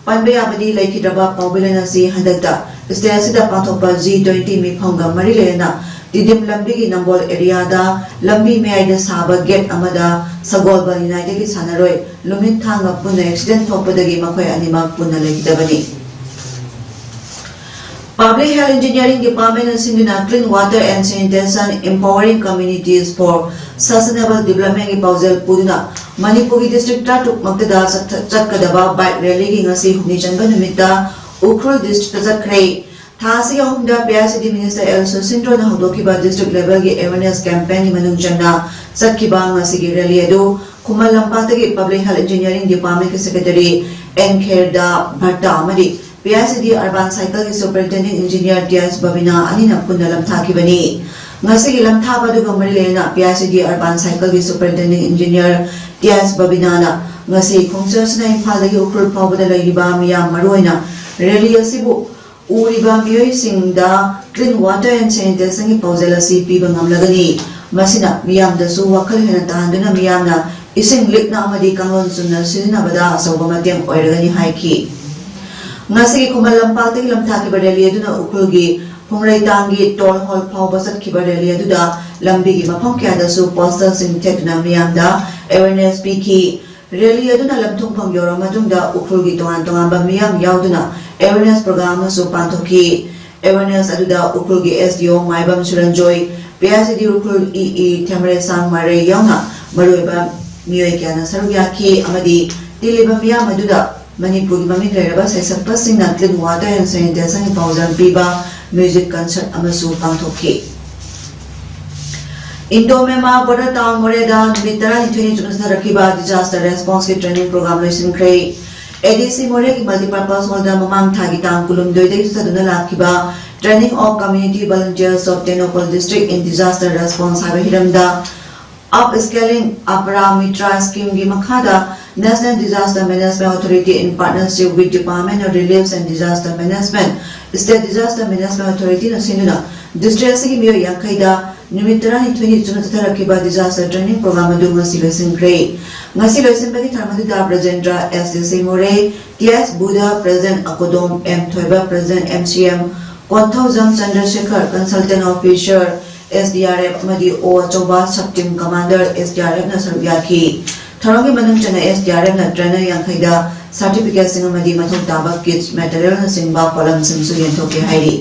ꯄꯟꯕ ꯌꯥꯕꯗꯤ, ꯂꯩꯈꯤꯗ꯭ꯔꯕ ꯄꯥꯎꯕꯤꯂꯦꯟ ꯑꯁꯤ ꯍꯟꯗꯛꯇ state ꯑꯁꯤꯗ ꯄꯥꯡꯊꯣꯛꯄ G twenty ꯃꯤꯐꯝꯒ ꯃꯔꯤ ꯂꯩꯅꯅ ꯇꯤꯗꯤꯝ ꯂꯝꯕꯤꯒꯤ ꯅꯝꯕꯣꯜ ꯑꯦꯔꯤꯌꯥꯗ ꯂꯝꯕꯤ ꯃꯌꯥꯏꯗ ꯁꯥꯕ ꯒꯦꯠ ꯑꯃꯗ ꯁꯒꯣꯜꯕꯟ ꯂꯩꯉꯥꯏꯗꯒꯤ ꯁꯥꯟꯅꯔꯣꯏ ꯂꯨꯃꯤꯠ ꯊꯥꯡꯒ ꯄꯨꯟꯅ ꯑꯦꯛꯁꯤꯗꯦꯟ ꯊꯣꯛꯄꯗꯒꯤ ꯃꯈꯣꯏ ꯑꯅꯤꯃꯛ ꯄꯨꯟꯅ ꯂꯩꯈꯤꯗꯕꯅꯤ꯫ Public Health Engineering Department ꯅ ꯁꯤꯟꯗꯨꯅ Clean Water and Sanitation, Empowering Communities for Sustainable Development ꯒꯤ ꯄꯥꯎꯖꯦꯜ ꯄꯨꯗꯨꯅ ꯃꯅꯤꯄꯨꯔꯒꯤ ꯗꯤꯁꯇ꯭ꯔꯤꯛ ꯇꯔꯥꯇꯔꯨꯛ ꯃꯛꯇꯗ ꯆꯠꯊ-, ꯆꯠꯀꯗꯕ ꯕꯥꯏꯛ ꯔꯦꯂꯤꯒꯤ ꯉꯁꯤ ꯍꯨꯝꯅꯤ ꯆꯟꯕ ꯅꯨꯃꯤꯠꯇ ꯎꯈ꯭ꯔꯨꯜ ꯗꯤꯁꯇ꯭ꯔꯤꯛꯇ ꯆꯠꯈ꯭ꯔꯦ꯫ ꯊꯥ ꯑꯁꯤꯒꯤ ꯑꯍꯨꯝꯗ P I C D minister L ꯁꯨꯁꯤꯟꯗ꯭ꯔꯣꯅ ꯍꯧꯗꯣꯛꯈꯤꯕ ꯗꯤꯁꯇ꯭ꯔꯤꯛ ꯂꯦꯚꯦꯜꯒꯤ ꯑꯦꯋꯦꯔꯅꯦꯁ ꯀꯦꯝꯄꯦꯟꯒꯤ ꯃꯅꯨꯡ ꯆꯟꯅ ꯆꯠꯈꯤꯕ ꯉꯁꯤꯒꯤ ꯔꯦꯂꯤ ꯑꯗꯨ ꯈꯨꯃꯟ ꯂꯝꯄꯥꯛꯇꯒꯤ ꯄꯕ꯭ꯂꯤꯛ ꯍꯦꯜꯊ ꯏꯟꯖꯤꯅꯤꯌꯥꯔꯤꯡ ꯗꯤꯄꯥꯔꯠꯃꯦꯟꯒꯤ ꯁꯦꯀ꯭ꯔꯦꯇꯔꯤ ꯑꯦꯟ ꯈꯦꯔꯗꯥ ꯚꯠꯇ ꯑꯃꯗꯤ P I C D urban ꯁꯥꯏꯀꯜꯒꯤ superintending engineer T S Babina ꯑꯅꯤꯅ ꯄꯨꯟꯅ ꯂꯝꯊꯥꯈꯤꯕꯅꯤ꯫ ꯉꯁꯤꯒꯤ ꯂꯝꯊꯥꯕ ꯑꯗꯨꯒ ꯃꯔꯤ ꯂꯩꯅꯅ P I C D urban ꯁꯥꯏꯀꯜꯒꯤ ꯁꯨꯄꯔꯤꯟꯇꯦꯟꯗꯤꯡ ꯏꯟꯖꯤꯅꯤꯌꯥꯔ ꯇꯤ ꯑꯦꯁ ꯕꯕꯤꯅꯥꯅ ꯉꯁꯤ ꯈꯣꯡꯆꯠ ꯑꯁꯤꯅ ꯏꯝꯐꯥꯜꯗꯒꯤ ꯎꯈ꯭ꯔꯨꯜ ꯐꯥꯎꯕꯗ ꯂꯩꯔꯤꯕ ꯃꯤꯌꯥꯝ ꯃꯔꯨꯑꯣꯏꯅ ꯔꯦꯂꯤ ꯑꯁꯤꯕꯨ ꯎꯔꯤꯕ ꯃꯤꯑꯣꯏꯁꯤꯡꯗ Clean Water and Sanitation ꯒꯤ ꯄꯥꯎꯖꯦꯜ ꯑꯁꯤ ꯄꯤꯕ ꯉꯝꯂꯒꯅꯤ꯫ ꯃꯁꯤꯅ ꯃꯤꯌꯥꯝꯗꯁꯨ ꯋꯥꯈꯜ ꯍꯦꯟꯅ ꯇꯥꯍꯟꯗꯨꯅ ꯃꯤꯌꯥꯝꯅ ꯏꯁꯤꯡ ꯂꯤꯛꯅ ꯑꯃꯗꯤ ꯀꯥꯡꯂꯣꯟ ꯆꯨꯝꯅ ꯁꯤꯖꯤꯟꯅꯕꯗ ꯑꯆꯧꯕ ꯃꯇꯦꯡ ꯑꯣꯏꯔꯒꯅꯤ ꯍꯥꯏꯈꯤ꯫ ꯉꯁꯤꯒꯤ ꯈꯨꯃꯟ ꯂꯝꯄꯥꯛꯇꯒꯤ ꯂꯝꯊꯥꯈꯤꯕ ꯔꯦꯂꯤ ꯑꯗꯨꯅ ꯎꯈ꯭ꯔꯨꯜꯒꯤ ꯐꯨꯡꯔꯩꯇꯥꯡꯒꯤ ꯇꯣꯜ ꯍꯣꯜ ꯐꯥꯎꯕ ꯆꯠꯈꯤꯕ ꯔꯦꯂꯤ ꯑꯗꯨꯗ ꯂꯝꯕꯤꯒꯤ ꯃꯐꯝ ꯀꯌꯥꯗꯁꯨ ꯄꯣꯁꯇꯔꯁꯤꯡ ꯊꯦꯠꯇꯨꯅ ꯃꯤꯌꯥꯝꯗ ꯑꯦꯋꯦꯔꯅꯦꯁ ꯄꯤꯈꯤ꯫ ꯔꯦꯂꯤ ꯑꯗꯨꯅ ꯂꯝꯊꯨꯡꯐꯝ ꯌꯧꯔꯕ ꯃꯇꯨꯡꯗ ꯎꯈ꯭ꯔꯨꯜꯒꯤ ꯇꯣꯉꯥꯟ ꯇꯣꯉꯥꯟꯕ ꯃꯤꯌꯥꯝ ꯌꯥꯎꯗꯨꯅ ꯑꯦꯋꯦꯔꯅꯦꯁ ꯄ꯭ꯔꯣꯒ꯭ꯔꯥꯝ ꯑꯃꯁꯨ ꯄꯥꯡꯊꯣꯛꯈꯤ꯫ ꯑꯦꯋꯦꯔꯅꯦꯁ ꯑꯗꯨꯗ ꯎꯈ꯭ꯔꯨꯜꯒꯤ ꯑꯦꯁ ꯗꯤ ꯑꯣ ꯃꯥꯏꯕꯝ ꯁꯨꯔꯟꯖꯣꯏ, ꯄꯤ I C D Ukhrul E E ꯊꯦꯝꯔꯦꯁꯥꯡ ꯃꯔꯩ ꯌꯥꯎꯅ ꯃꯔꯨꯑꯣꯏꯕ ꯃꯤꯑꯣꯏ ꯀꯌꯥꯅ ꯁꯔꯨꯛ ꯌꯥꯈꯤ ꯑꯃꯗꯤ ꯇꯤꯜꯂꯤꯕ ꯃꯤꯌꯥꯝ ꯑꯗꯨꯗ ꯃꯅꯤꯄꯨꯔꯒꯤ ꯃꯃꯤꯡ ꯂꯩꯔꯕ ꯁꯩꯁꯛꯄꯁꯤꯡꯅ Clean Water and Sanitation ꯒꯤ ꯄꯥꯎꯖꯦꯜ ꯄꯤꯕ ꯃ꯭ꯌꯨꯖꯤꯛ ꯀꯟꯁꯔꯠ ꯑꯃꯁꯨ ꯄꯥꯡꯊꯣꯛꯈꯤ꯫ ꯏꯟꯗꯣ ꯃꯦꯃꯥ ꯕꯣꯔꯗꯔ ꯇꯥꯎꯟ ꯃꯣꯔꯦꯗ ꯅꯨꯃꯤꯠ ꯇꯔꯥꯅꯤꯊꯣꯏꯅꯤ ꯆꯨꯞꯅ ꯆꯠꯊꯔꯛꯈꯤꯕ ꯗꯤꯖꯥꯁꯇꯔ ꯔꯦꯁꯄꯣꯟꯁꯀꯤ ꯇ꯭ꯔꯦꯅꯤꯡ ꯄ꯭ꯔꯣꯒ꯭ꯔꯥꯝ ꯂꯣꯏꯁꯤꯟꯈ꯭ꯔꯦ꯫ ꯑꯦ ꯗꯤ ꯁꯤ ꯃꯣꯔꯦꯒꯤ ꯃꯜꯇꯤꯄꯔꯄꯁ ꯍꯣꯜꯗ ꯃꯃꯥꯡ ꯊꯥꯒꯤ ꯇꯥꯡ ꯀꯨꯟꯍꯨꯝꯗꯣꯏꯗꯒꯤ ꯆꯠꯊꯗꯨꯅ ꯂꯥꯛꯈꯤꯕ Training of Community Volunteers of Tenopal District in Disaster Response ꯍꯥꯏꯕ ꯍꯤꯔꯝꯗ Upscaling Aparamitra Scheme ꯒꯤ ꯃꯈꯥꯗ National Disaster Management Authority in partnership with Department of Relief and Disaster Management, State Disaster Management Authority ꯅ ꯁꯤꯟꯗꯨꯅ ꯗꯤꯁꯇ꯭ꯔꯤꯛ ꯑꯁꯤꯒꯤ ꯃꯤꯑꯣꯏ ꯌꯥꯡꯈꯩꯗ ꯅꯨꯃꯤꯠ ꯇꯔꯥꯅꯤꯊꯣꯏꯅꯤ ꯆꯨꯞꯅ ꯆꯠꯊꯔꯛꯈꯤꯕ ꯗꯤꯖꯥꯁꯇꯔ ꯇ꯭ꯔꯦꯅꯤꯡ ꯄ꯭ꯔꯣꯒ꯭ꯔꯥꯝ ꯑꯗꯨ ꯉꯁꯤ ꯂꯣꯏꯁꯤꯟꯈ꯭ꯔꯦ꯫ ꯉꯁꯤ ꯂꯣꯏꯁꯤꯟꯕꯒꯤ ꯊꯧꯔꯝ ꯑꯗꯨꯗ ꯕ꯭ꯔꯖꯦꯟꯗ꯭ꯔ ꯑꯦꯁ D C Moreh, T S Budha, president ꯑꯀꯣꯗꯣꯝ M Thoiba, president M C M Konthoujam Chandrasekhar, Consultant Officer, S D R F ꯑꯃꯗꯤ ꯑꯣ ꯑꯆꯧꯕ, Sub Team Commander, S D R F ꯅ ꯁꯔꯨꯛ ꯌꯥꯈꯤ꯫ ꯊꯧꯔꯝꯒꯤ ꯃꯅꯨꯡ ꯆꯟꯅ S D R F ꯅ trainer ꯌꯥꯡꯈꯩꯗ certificate ꯁꯤꯡ ꯑꯃꯗꯤ ꯃꯊꯧ ꯇꯥꯕ kits, material ꯅꯆꯤꯡꯕ ꯄꯣꯠꯂꯝꯁꯤꯡꯁꯨ ꯌꯦꯟꯊꯣꯛꯈꯤ ꯍꯥꯏꯔꯤ꯫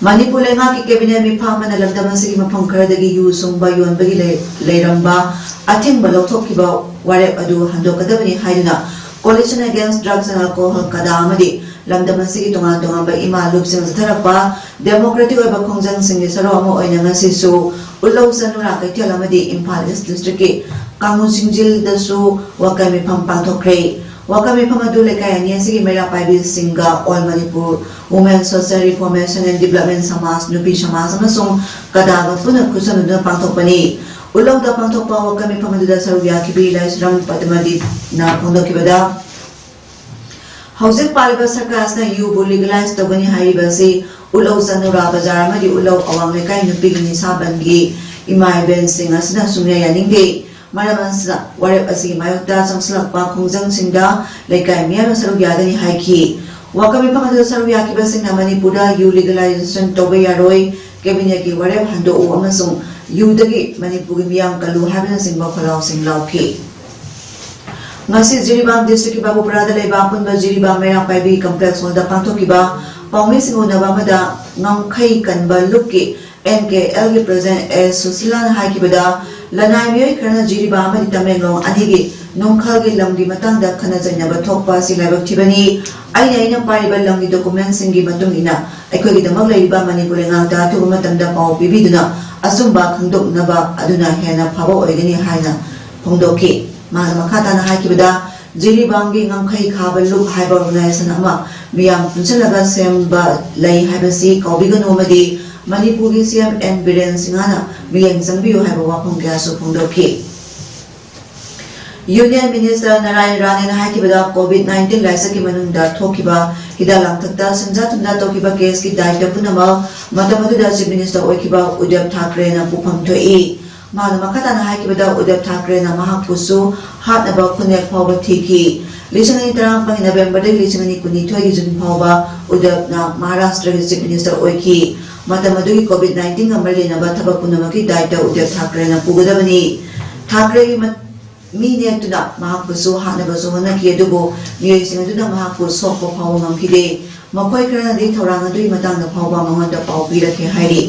ꯃꯅꯤꯄꯨꯔ ꯂꯩꯉꯥꯛꯀꯤ cabinet ꯃꯤꯐꯝ ꯑꯃꯅ ꯂꯝꯗꯝ ꯑꯁꯤꯒꯤ ꯃꯐꯝ ꯈꯔꯗꯒꯤ ꯌꯨ ꯁꯨꯡꯕ ꯌꯣꯟꯕꯒꯤ ꯂꯩ-, ꯂꯩꯔꯝꯕ ꯑꯊꯤꯡꯕ ꯂꯧꯊꯣꯛꯈꯤꯕ ꯋꯥꯔꯦꯞ ꯑꯗꯨ ꯍꯟꯗꯣꯛꯀꯗꯕꯅꯤ ꯍꯥꯏꯗꯨꯅ Coalition Against Drugs and Alcohol, ꯀꯗꯥ, ꯑꯃꯗꯤ ꯂꯝꯗꯝ ꯑꯁꯤꯒꯤ ꯇꯣꯉꯥꯟ ꯇꯣꯉꯥꯟꯕ ꯏꯃꯥ ꯂꯨꯞꯁꯤꯡ ꯆꯠꯊꯔꯛꯄ democratic ꯑꯣꯏꯕ ꯈꯣꯡꯖꯪꯁꯤꯡꯒꯤ ꯁꯔꯨꯛ ꯑꯃ ꯑꯣꯏꯅ ꯉꯁꯤꯁꯨ ꯎꯠꯂꯧ ꯆꯅꯨꯔꯥ ꯀꯩꯊꯦꯜ ꯑꯃꯗꯤ ꯏꯝꯐꯥꯜ East District ꯀꯤ ꯀꯥꯡꯒꯨ ꯆꯤꯡꯖꯤꯜꯗꯁꯨ ꯋꯥꯀꯜ ꯃꯤꯐꯝ ꯄꯥꯡꯊꯣꯛꯈ꯭ꯔꯦ꯫ ꯋꯥꯀꯜ ꯃꯤꯐꯝ ꯑꯗꯨ ꯂꯩꯀꯥꯏ ꯑꯅꯤ ꯑꯁꯤꯒꯤ ꯃꯩꯔꯥ ꯄꯥꯏꯕꯤꯁꯤꯡꯒ All Manipur Women Social Reformation and Development ꯁꯃꯥꯖ, ꯅꯨꯄꯤ ꯁꯃꯥꯖ ꯑꯃꯁꯨꯡ ꯀꯗꯥꯒ ꯄꯨꯟꯅ ꯈꯨꯠꯁꯝꯅꯗꯨꯅ ꯄꯥꯡꯊꯣꯛꯄꯅꯤ꯫ ꯎꯠꯂꯧꯗ ꯄꯥꯡꯊꯣꯛꯄ ꯋꯥꯀꯜ ꯃꯤꯐꯝ ꯑꯗꯨꯗ ꯁꯔꯨꯛ ꯌꯥꯈꯤꯕꯤ ꯂꯥꯏꯁ꯭ꯔꯝ ꯄꯗꯃꯗꯤꯞꯅ ꯐꯣꯡꯗꯣꯛꯈꯤꯕꯗ, ꯍꯧꯖꯤꯛ ꯄꯥꯜꯂꯤꯕ ꯁꯔꯀꯥꯔ ꯑꯁꯤꯅ ꯌꯨꯕꯨ legalize ꯇꯧꯒꯅꯤ ꯍꯥꯏꯔꯤꯕ ꯑꯁꯤ ꯎꯠꯂꯧ ꯆꯅꯨꯔꯥ ꯕꯖꯥꯔ ꯑꯃꯗꯤ ꯎꯠꯂꯧ ꯑꯋꯥꯡ ꯂꯩꯀꯥꯏ ꯅꯨꯄꯤꯒꯤ ꯅꯤꯁꯥ ꯕꯟꯒꯤ ꯏꯃꯥ ꯏꯕꯦꯟꯁꯤꯡ ꯑꯁꯤꯅ ꯁꯨꯡꯌꯥ ꯌꯥꯅꯤꯡꯗꯦ꯫ ꯃꯔꯝ ꯑꯁꯤꯅ ꯋꯥꯔꯦꯞ ꯑꯁꯤꯒꯤ ꯃꯥꯌꯣꯛꯇ ꯆꯪꯁꯤꯜꯂꯛꯄ ꯈꯣꯡꯖꯪꯁꯤꯡꯗ ꯂꯩꯀꯥꯏ ꯃꯤꯌꯥꯝꯅ ꯁꯔꯨꯛ ꯌꯥꯒꯅꯤ ꯍꯥꯏꯈꯤ꯫ ꯋꯥꯀꯜ ꯃꯤꯐꯝ ꯑꯗꯨꯗ ꯁꯔꯨꯛ ꯌꯥꯈꯤꯕꯁꯤꯡꯅ ꯃꯅꯤꯄꯨꯔꯗ ꯌꯨ legalization ꯇꯧꯕ ꯌꯥꯔꯣꯏ, cabinet ꯀꯤ ꯋꯥꯔꯦꯞ ꯍꯟꯗꯣꯛꯎ ꯑꯃꯁꯨꯡ ꯌꯨꯗꯒꯤ ꯃꯅꯤꯄꯨꯔꯒꯤ ꯃꯤꯌꯥꯝ ꯀꯜꯂꯨ ꯍꯥꯏꯕꯅꯆꯤꯡꯕ ꯈꯣꯜꯂꯥꯎꯁꯤꯡ ꯂꯥꯎꯈꯤ꯫ ꯉꯁꯤ ꯖꯤꯔꯤꯕꯥꯝ district ꯀꯤ ꯕꯥꯕꯨꯄꯨꯔꯥꯗ ꯂꯩꯕ ꯑꯄꯨꯟꯕ ꯖꯤꯔꯤꯕꯥꯝ ꯃꯩꯔꯥ ꯄꯥꯏꯕꯤ complex hall ꯗ ꯄꯥꯡꯊꯣꯛꯈꯤꯕ ꯄꯥꯎꯃꯤꯁꯤꯡ ꯎꯅꯕ ꯑꯃꯗ ꯉꯝꯈꯩ ꯀꯟꯕ ꯂꯨꯞꯀꯤ N K L ꯒꯤ president S ꯁꯨꯁꯤꯂꯥꯅ ꯍꯥꯏꯈꯤꯕꯗ, ꯂꯅꯥꯏ ꯃꯤꯑꯣꯏ ꯈꯔꯅ ꯖꯤꯔꯤꯕꯥꯝ ꯑꯃꯗꯤ ꯇꯃꯦꯡꯂꯣꯡ ꯑꯅꯤꯒꯤ ꯅꯨꯡꯈꯜꯒꯤ ꯂꯝꯒꯤ ꯃꯇꯥꯡꯗ ꯈꯠꯅ ꯆꯩꯅꯕ ꯊꯣꯛꯄ ꯑꯁꯤ ꯂꯥꯏꯕꯛ ꯊꯤꯕꯅꯤ꯫ ꯑꯩꯅ, ꯑꯩꯅ ꯄꯥꯏꯔꯤꯕ ꯂꯝꯒꯤ document ꯁꯤꯡꯒꯤ ꯃꯇꯨꯡ ꯏꯟꯅ ꯑꯩꯈꯣꯏꯒꯤꯗꯃꯛ ꯂꯩꯔꯤꯕ ꯃꯅꯤꯄꯨꯔ ꯂꯩꯉꯥꯛꯇ ꯑꯊꯨꯕ ꯃꯇꯝꯗ ꯄꯥꯎ ꯄꯤꯕꯤꯗꯨꯅ ꯑꯆꯨꯝꯕ ꯈꯪꯗꯣꯛꯅꯕ ꯑꯗꯨꯅ ꯍꯦꯟꯅ ꯐꯕ ꯑꯣꯏꯒꯅꯤ ꯍꯥꯏꯅ ꯐꯣꯡꯗꯣꯛꯈꯤ꯫ ꯃꯍꯥꯛꯅ ꯃꯈꯥ ꯇꯥꯅ ꯍꯥꯏꯈꯤꯕꯗ, ꯖꯤꯔꯤꯕꯥꯝꯒꯤ ꯉꯝꯈꯩ ꯈꯥꯕ ꯂꯨꯞ ꯍꯥꯏꯕ organization ꯑꯃ ꯃꯤꯌꯥꯝ ꯄꯨꯟꯁꯤꯜꯂꯒ ꯁꯦꯝꯕ ꯂꯩ ꯍꯥꯏꯕꯁꯤ ꯀꯥꯎꯕꯤꯒꯅꯨ ꯑꯃꯗꯤ ꯃꯅꯤꯄꯨꯔꯒꯤ C M N ꯕꯤꯔꯦꯟ ꯁꯤꯡꯍꯅ ꯃꯤꯠꯌꯦꯡ ꯆꯪꯕꯤꯌꯨ ꯍꯥꯏꯕ ꯋꯥꯐꯝ ꯀꯌꯥꯁꯨ ꯐꯣꯡꯗꯣꯛꯈꯤ꯫ Union Minister Narayan ꯔꯥꯅꯦꯅ ꯍꯥꯏꯈꯤꯕꯗ, COVID nineteen ꯂꯥꯏꯆꯠꯀꯤ ꯃꯅꯨꯡꯗ ꯊꯣꯛꯈꯤꯕ ꯍꯤꯗꯥꯛ ꯂꯥꯡꯊꯛꯇ ꯁꯦꯟꯖꯥ ꯊꯨꯝꯖꯥ ꯇꯧꯈꯤꯕ case ꯀꯤ ꯗꯥꯏꯇ꯭ꯌ ꯄꯨꯝꯅꯃꯛ ꯃꯇꯝ ꯑꯗꯨꯗ Chief Minister ꯑꯣꯏꯈꯤꯕ ꯎꯗꯙꯕ ꯊꯥꯀ꯭ꯔꯦꯅ ꯄꯨꯐꯝ ꯊꯣꯛꯏ꯫ ꯃꯍꯥꯛꯅ ꯃꯈꯥ ꯇꯥꯅ ꯍꯥꯏꯈꯤꯕꯗ, ꯎꯗꯙꯕ ꯊꯥꯀ꯭ꯔꯦꯅ ꯃꯍꯥꯛꯄꯨꯁꯨ ꯍꯥꯠꯅꯕ ꯈꯨꯟꯅꯦꯛ ꯐꯥꯎꯕ ꯊꯤꯈꯤ꯫ ꯂꯤꯁꯤꯡ ꯑꯅꯤ ꯇꯔꯥꯃꯥꯄꯟꯒꯤ ꯅꯕꯦꯝꯕꯔꯗꯒꯤ ꯂꯤꯁꯤꯡ ꯑꯅꯤ ꯀꯨꯟꯅꯤꯊꯣꯏꯒꯤ ꯖꯨꯟ ꯐꯥꯎꯕ ꯎꯗꯕꯅ ꯃꯍꯥꯔꯥꯁꯇ꯭ꯔꯒꯤ ꯆꯤꯐ ꯃꯤꯅꯤꯁꯇꯔ ꯑꯣꯏꯈꯤ꯫ ꯃꯇꯝ ꯑꯗꯨꯒꯤ ꯀꯣꯚꯤꯗ ꯅꯥꯏꯟꯇꯤꯟꯒ ꯃꯔꯤ ꯂꯩꯅꯕ ꯊꯕꯛ ꯄꯨꯝꯅꯃꯛꯀꯤ ꯗꯥꯏꯇ ꯎꯗꯕ ꯊꯥꯀ꯭ꯔꯦꯅ ꯄꯨꯒꯗꯕꯅꯤ꯫ ꯊꯥꯀ꯭ꯔꯦꯒꯤ ꯃ-, ꯃꯤ ꯅꯦꯛꯇꯨꯅ ꯃꯍꯥꯛꯄꯨꯁꯨ ꯍꯥꯠꯅꯕꯁꯨ ꯍꯣꯠꯅꯈꯤ, ꯑꯗꯨꯕꯨ ꯃꯤꯑꯣꯏꯁꯤꯡ ꯑꯗꯨꯅ ꯃꯍꯥꯛꯄꯨ ꯁꯣꯛꯄ ꯐꯥꯎꯕ ꯉꯝꯈꯤꯗꯦ꯫ ꯃꯈꯣꯏ ꯈꯔꯅꯗꯤ ꯊꯧꯔꯥꯡ ꯑꯗꯨꯒꯤ ꯃꯇꯥꯡꯗ ꯐꯥꯎꯕ ꯃꯉꯣꯟꯗ ꯄꯥꯎ ꯄꯤꯔꯛꯈꯤ ꯍꯥꯏꯔꯤ꯫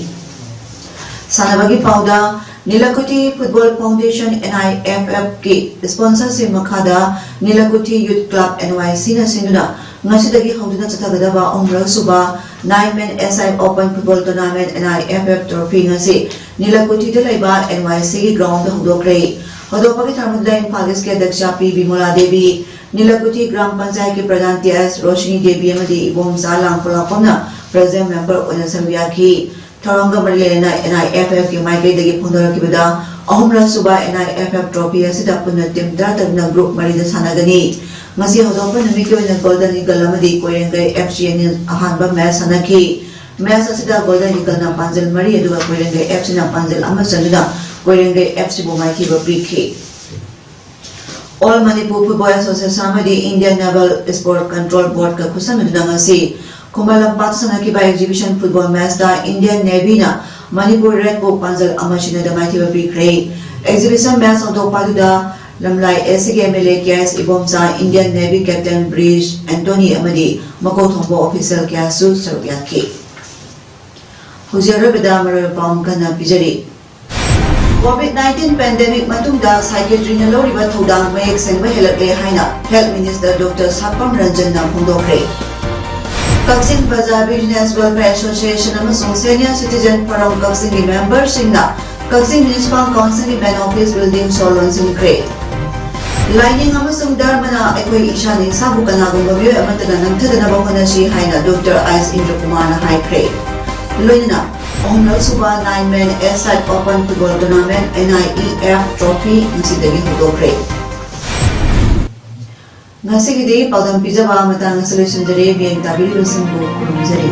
ꯁꯥꯟꯅꯕꯒꯤ ꯄꯥꯎꯗ, ꯅꯤꯂꯀꯨꯊꯤ ꯐꯨꯠꯕꯣꯜ ꯐꯥꯎꯟꯗꯦꯁꯟ, NIFF ꯀꯤ ꯁ꯭ꯄꯣꯟꯁꯔꯁꯤꯞ ꯃꯈꯥꯗ ꯅꯤꯂꯀꯨꯊꯤ ꯌꯨꯊ ꯀ꯭ꯂꯕ, NYC ꯅ ꯁꯤꯟꯗꯨꯅ ꯉꯁꯤꯗꯒꯤ ꯍꯧꯗꯨꯅ ꯆꯠꯊꯒꯗꯕ ꯑꯍꯨꯝꯔꯛ ꯁꯨꯕ Nine Man Aside Open Football Tournament, NIFF Trophy ꯉꯁꯤ ꯅꯤꯂꯀꯨꯊꯤꯗ ꯂꯩꯕ NYC ꯒꯤ ground ꯗ ꯍꯧꯗꯣꯛꯈ꯭ꯔꯦ꯫ ꯍꯧꯗꯣꯛꯄꯒꯤ ꯊꯧꯔꯝꯗꯨꯗ ꯏꯝꯐꯥꯜ ꯏꯁꯀꯤ ꯑꯗ꯭ꯌꯛꯁ ꯄꯤ ꯕꯤꯃꯣꯂꯥ ꯗꯦꯕꯤ, ꯅꯤꯂꯀꯨꯊꯤ ꯒ꯭ꯔꯥꯝ ꯄꯟꯆꯥꯌꯠꯀꯤ ꯄ꯭ꯔꯙꯥꯟ ꯇꯤ ꯑꯦꯁ ꯔꯣꯁꯤꯅꯤ ꯗꯦꯕꯤ ꯑꯃꯗꯤ ꯏꯕꯣꯝꯆꯥ ꯂꯥꯡꯈꯣꯂꯥꯛꯄꯝꯅ president member ꯑꯣꯏꯅ ꯁꯔꯨꯛ ꯌꯥꯈꯤ꯫ ꯊꯧꯔꯝꯒ ꯃꯔꯤ ꯂꯩꯅꯅ NIFF ꯀꯤ ꯃꯥꯏꯀꯩꯗꯒꯤ ꯐꯣꯡꯗꯣꯔꯛꯈꯤꯕꯗ, ꯑꯍꯨꯝꯔꯛ ꯁꯨꯕ NIFF Trophy ꯑꯁꯤꯗ ꯄꯨꯟꯅ team ꯇꯔꯥꯇꯔꯨꯛꯅ group ꯃꯔꯤꯗ ꯁꯥꯟꯅꯒꯅꯤ꯫ ꯉꯁꯤ ꯍꯧꯗꯣꯛꯄ ꯅꯨꯃꯤꯠꯀꯤ ꯑꯣꯏꯅ Golden Eagle ꯑꯃꯗꯤ ꯀꯣꯏꯔꯦꯡꯒꯩ FC ꯑꯅꯤ ꯑꯍꯥꯟꯕ match ꯁꯥꯟꯅꯈꯤ꯫ Match ꯑꯁꯤꯗ Golden Eagle ꯅ ꯄꯥꯟꯖꯜ ꯃꯔꯤ, ꯑꯗꯨꯒ ꯀꯣꯏꯔꯦꯡꯒꯩ FC ꯅ ꯄꯥꯟꯖꯜ ꯑꯃ ꯆꯟꯗꯨꯅ ꯀꯣꯏꯔꯦꯡꯒꯩ FC ꯕꯨ ꯃꯥꯏꯊꯤꯕ ꯄꯤꯈꯤ꯫ All Manipur Football Association ꯑꯃꯗꯤ Indian Naval Sport Control Board ꯀ ꯈꯨꯠꯁꯝꯅꯗꯨꯅ ꯉꯁꯤ ꯈꯨꯃꯟ ꯂꯝꯄꯥꯛꯇ ꯁꯥꯟꯅꯈꯤꯕ exhibition football match ꯇ Indian Navy ꯅ Manipur Red ꯕꯨ ꯄꯥꯟꯖꯜ ꯑꯃ ꯁꯤꯅꯣꯗ ꯃꯥꯏꯊꯤꯕ ꯄꯤꯈ꯭ꯔꯦ꯫ Exhibition match ꯍꯧꯗꯣꯛꯄ ꯑꯗꯨꯗ ꯂꯝꯂꯥꯏ AC ꯒꯤ MLA ꯀꯦ ꯑꯦꯁ Ibomcha, Indian Navy Captain bridge Antony ꯑꯃꯗꯤ ꯃꯀꯣꯛ ꯊꯣꯡꯕ official ꯀꯌꯥꯁꯨ ꯁꯔꯨꯛ ꯌꯥꯈꯤ꯫ ꯍꯧꯖꯤꯛ ꯑꯔꯣꯏꯕꯗ ꯃꯔꯨꯑꯣꯏꯕ ꯄꯥꯎ ꯑꯃꯨꯛ ꯍꯟꯅ ꯄꯤꯖꯔꯤ꯫ COVID nineteen pandemic ꯃꯇꯨꯡꯗ psychiatry ꯅ ꯂꯧꯔꯤꯕ ꯊꯧꯗꯥꯡ ꯃꯌꯦꯛ ꯁꯦꯡꯕ ꯍꯦꯜꯂꯛꯂꯦ ꯍꯥꯏꯅ Health Minister Doctor ꯁꯥꯄꯝ ꯔꯟꯖꯟꯅ ꯐꯣꯡꯗꯣꯛꯈ꯭ꯔꯦ꯫ ꯀꯛꯆꯤꯡ ꯕꯖꯥꯔ Business Welfare Association ꯑꯃꯁꯨꯡ Senior Citizen Forum ꯀꯛꯆꯤꯡꯒꯤ member ꯁꯤꯡꯅ ꯀꯛꯆꯤꯡ Municipal Council ꯒꯤ main office building ꯁꯣ ꯂꯣꯟꯁꯤꯟꯈ꯭ꯔꯦ꯫ ꯂꯥꯏꯅꯤꯡ ꯑꯃꯁꯨꯡ ꯙꯔꯃꯅ ꯑꯩꯈꯣꯏ ꯏꯁꯥꯅ ꯏꯁꯥꯕꯨ ꯀꯅꯥꯒꯨꯝꯕ ꯃꯤꯑꯣꯏ ꯑꯃꯠꯇꯅ ꯅꯝꯊꯗꯅꯕ ꯍꯣꯠꯅꯁꯤ ꯍꯥꯏꯅ Doctor ꯑꯥꯏꯁ ꯏꯟꯗ꯭ꯔꯀꯨꯃꯥꯔꯅ ꯍꯥꯏꯈ꯭ꯔꯦ꯫ ꯂꯣꯏꯅꯅ ꯑꯍꯨꯝꯂꯛ ꯁꯨꯕ Nine Man Aside Open Football Tournament, NIEF Trophy, ꯉꯁꯤꯗꯒꯤ ꯍꯧꯗꯣꯛꯈ꯭ꯔꯦ꯫ ꯉꯁꯤꯒꯤꯗꯤ ꯄꯥꯎꯗꯝ ꯄꯤꯖꯕ ꯃꯇꯥꯡ ꯑꯁꯤꯗ ꯂꯣꯏꯁꯤꯟꯖꯔꯦ꯫ ꯃꯤꯠꯌꯦꯡ ꯇꯥꯕꯤꯔꯤꯕꯁꯤꯡꯕꯨ ꯈꯨꯔꯨꯝꯖꯔꯤ꯫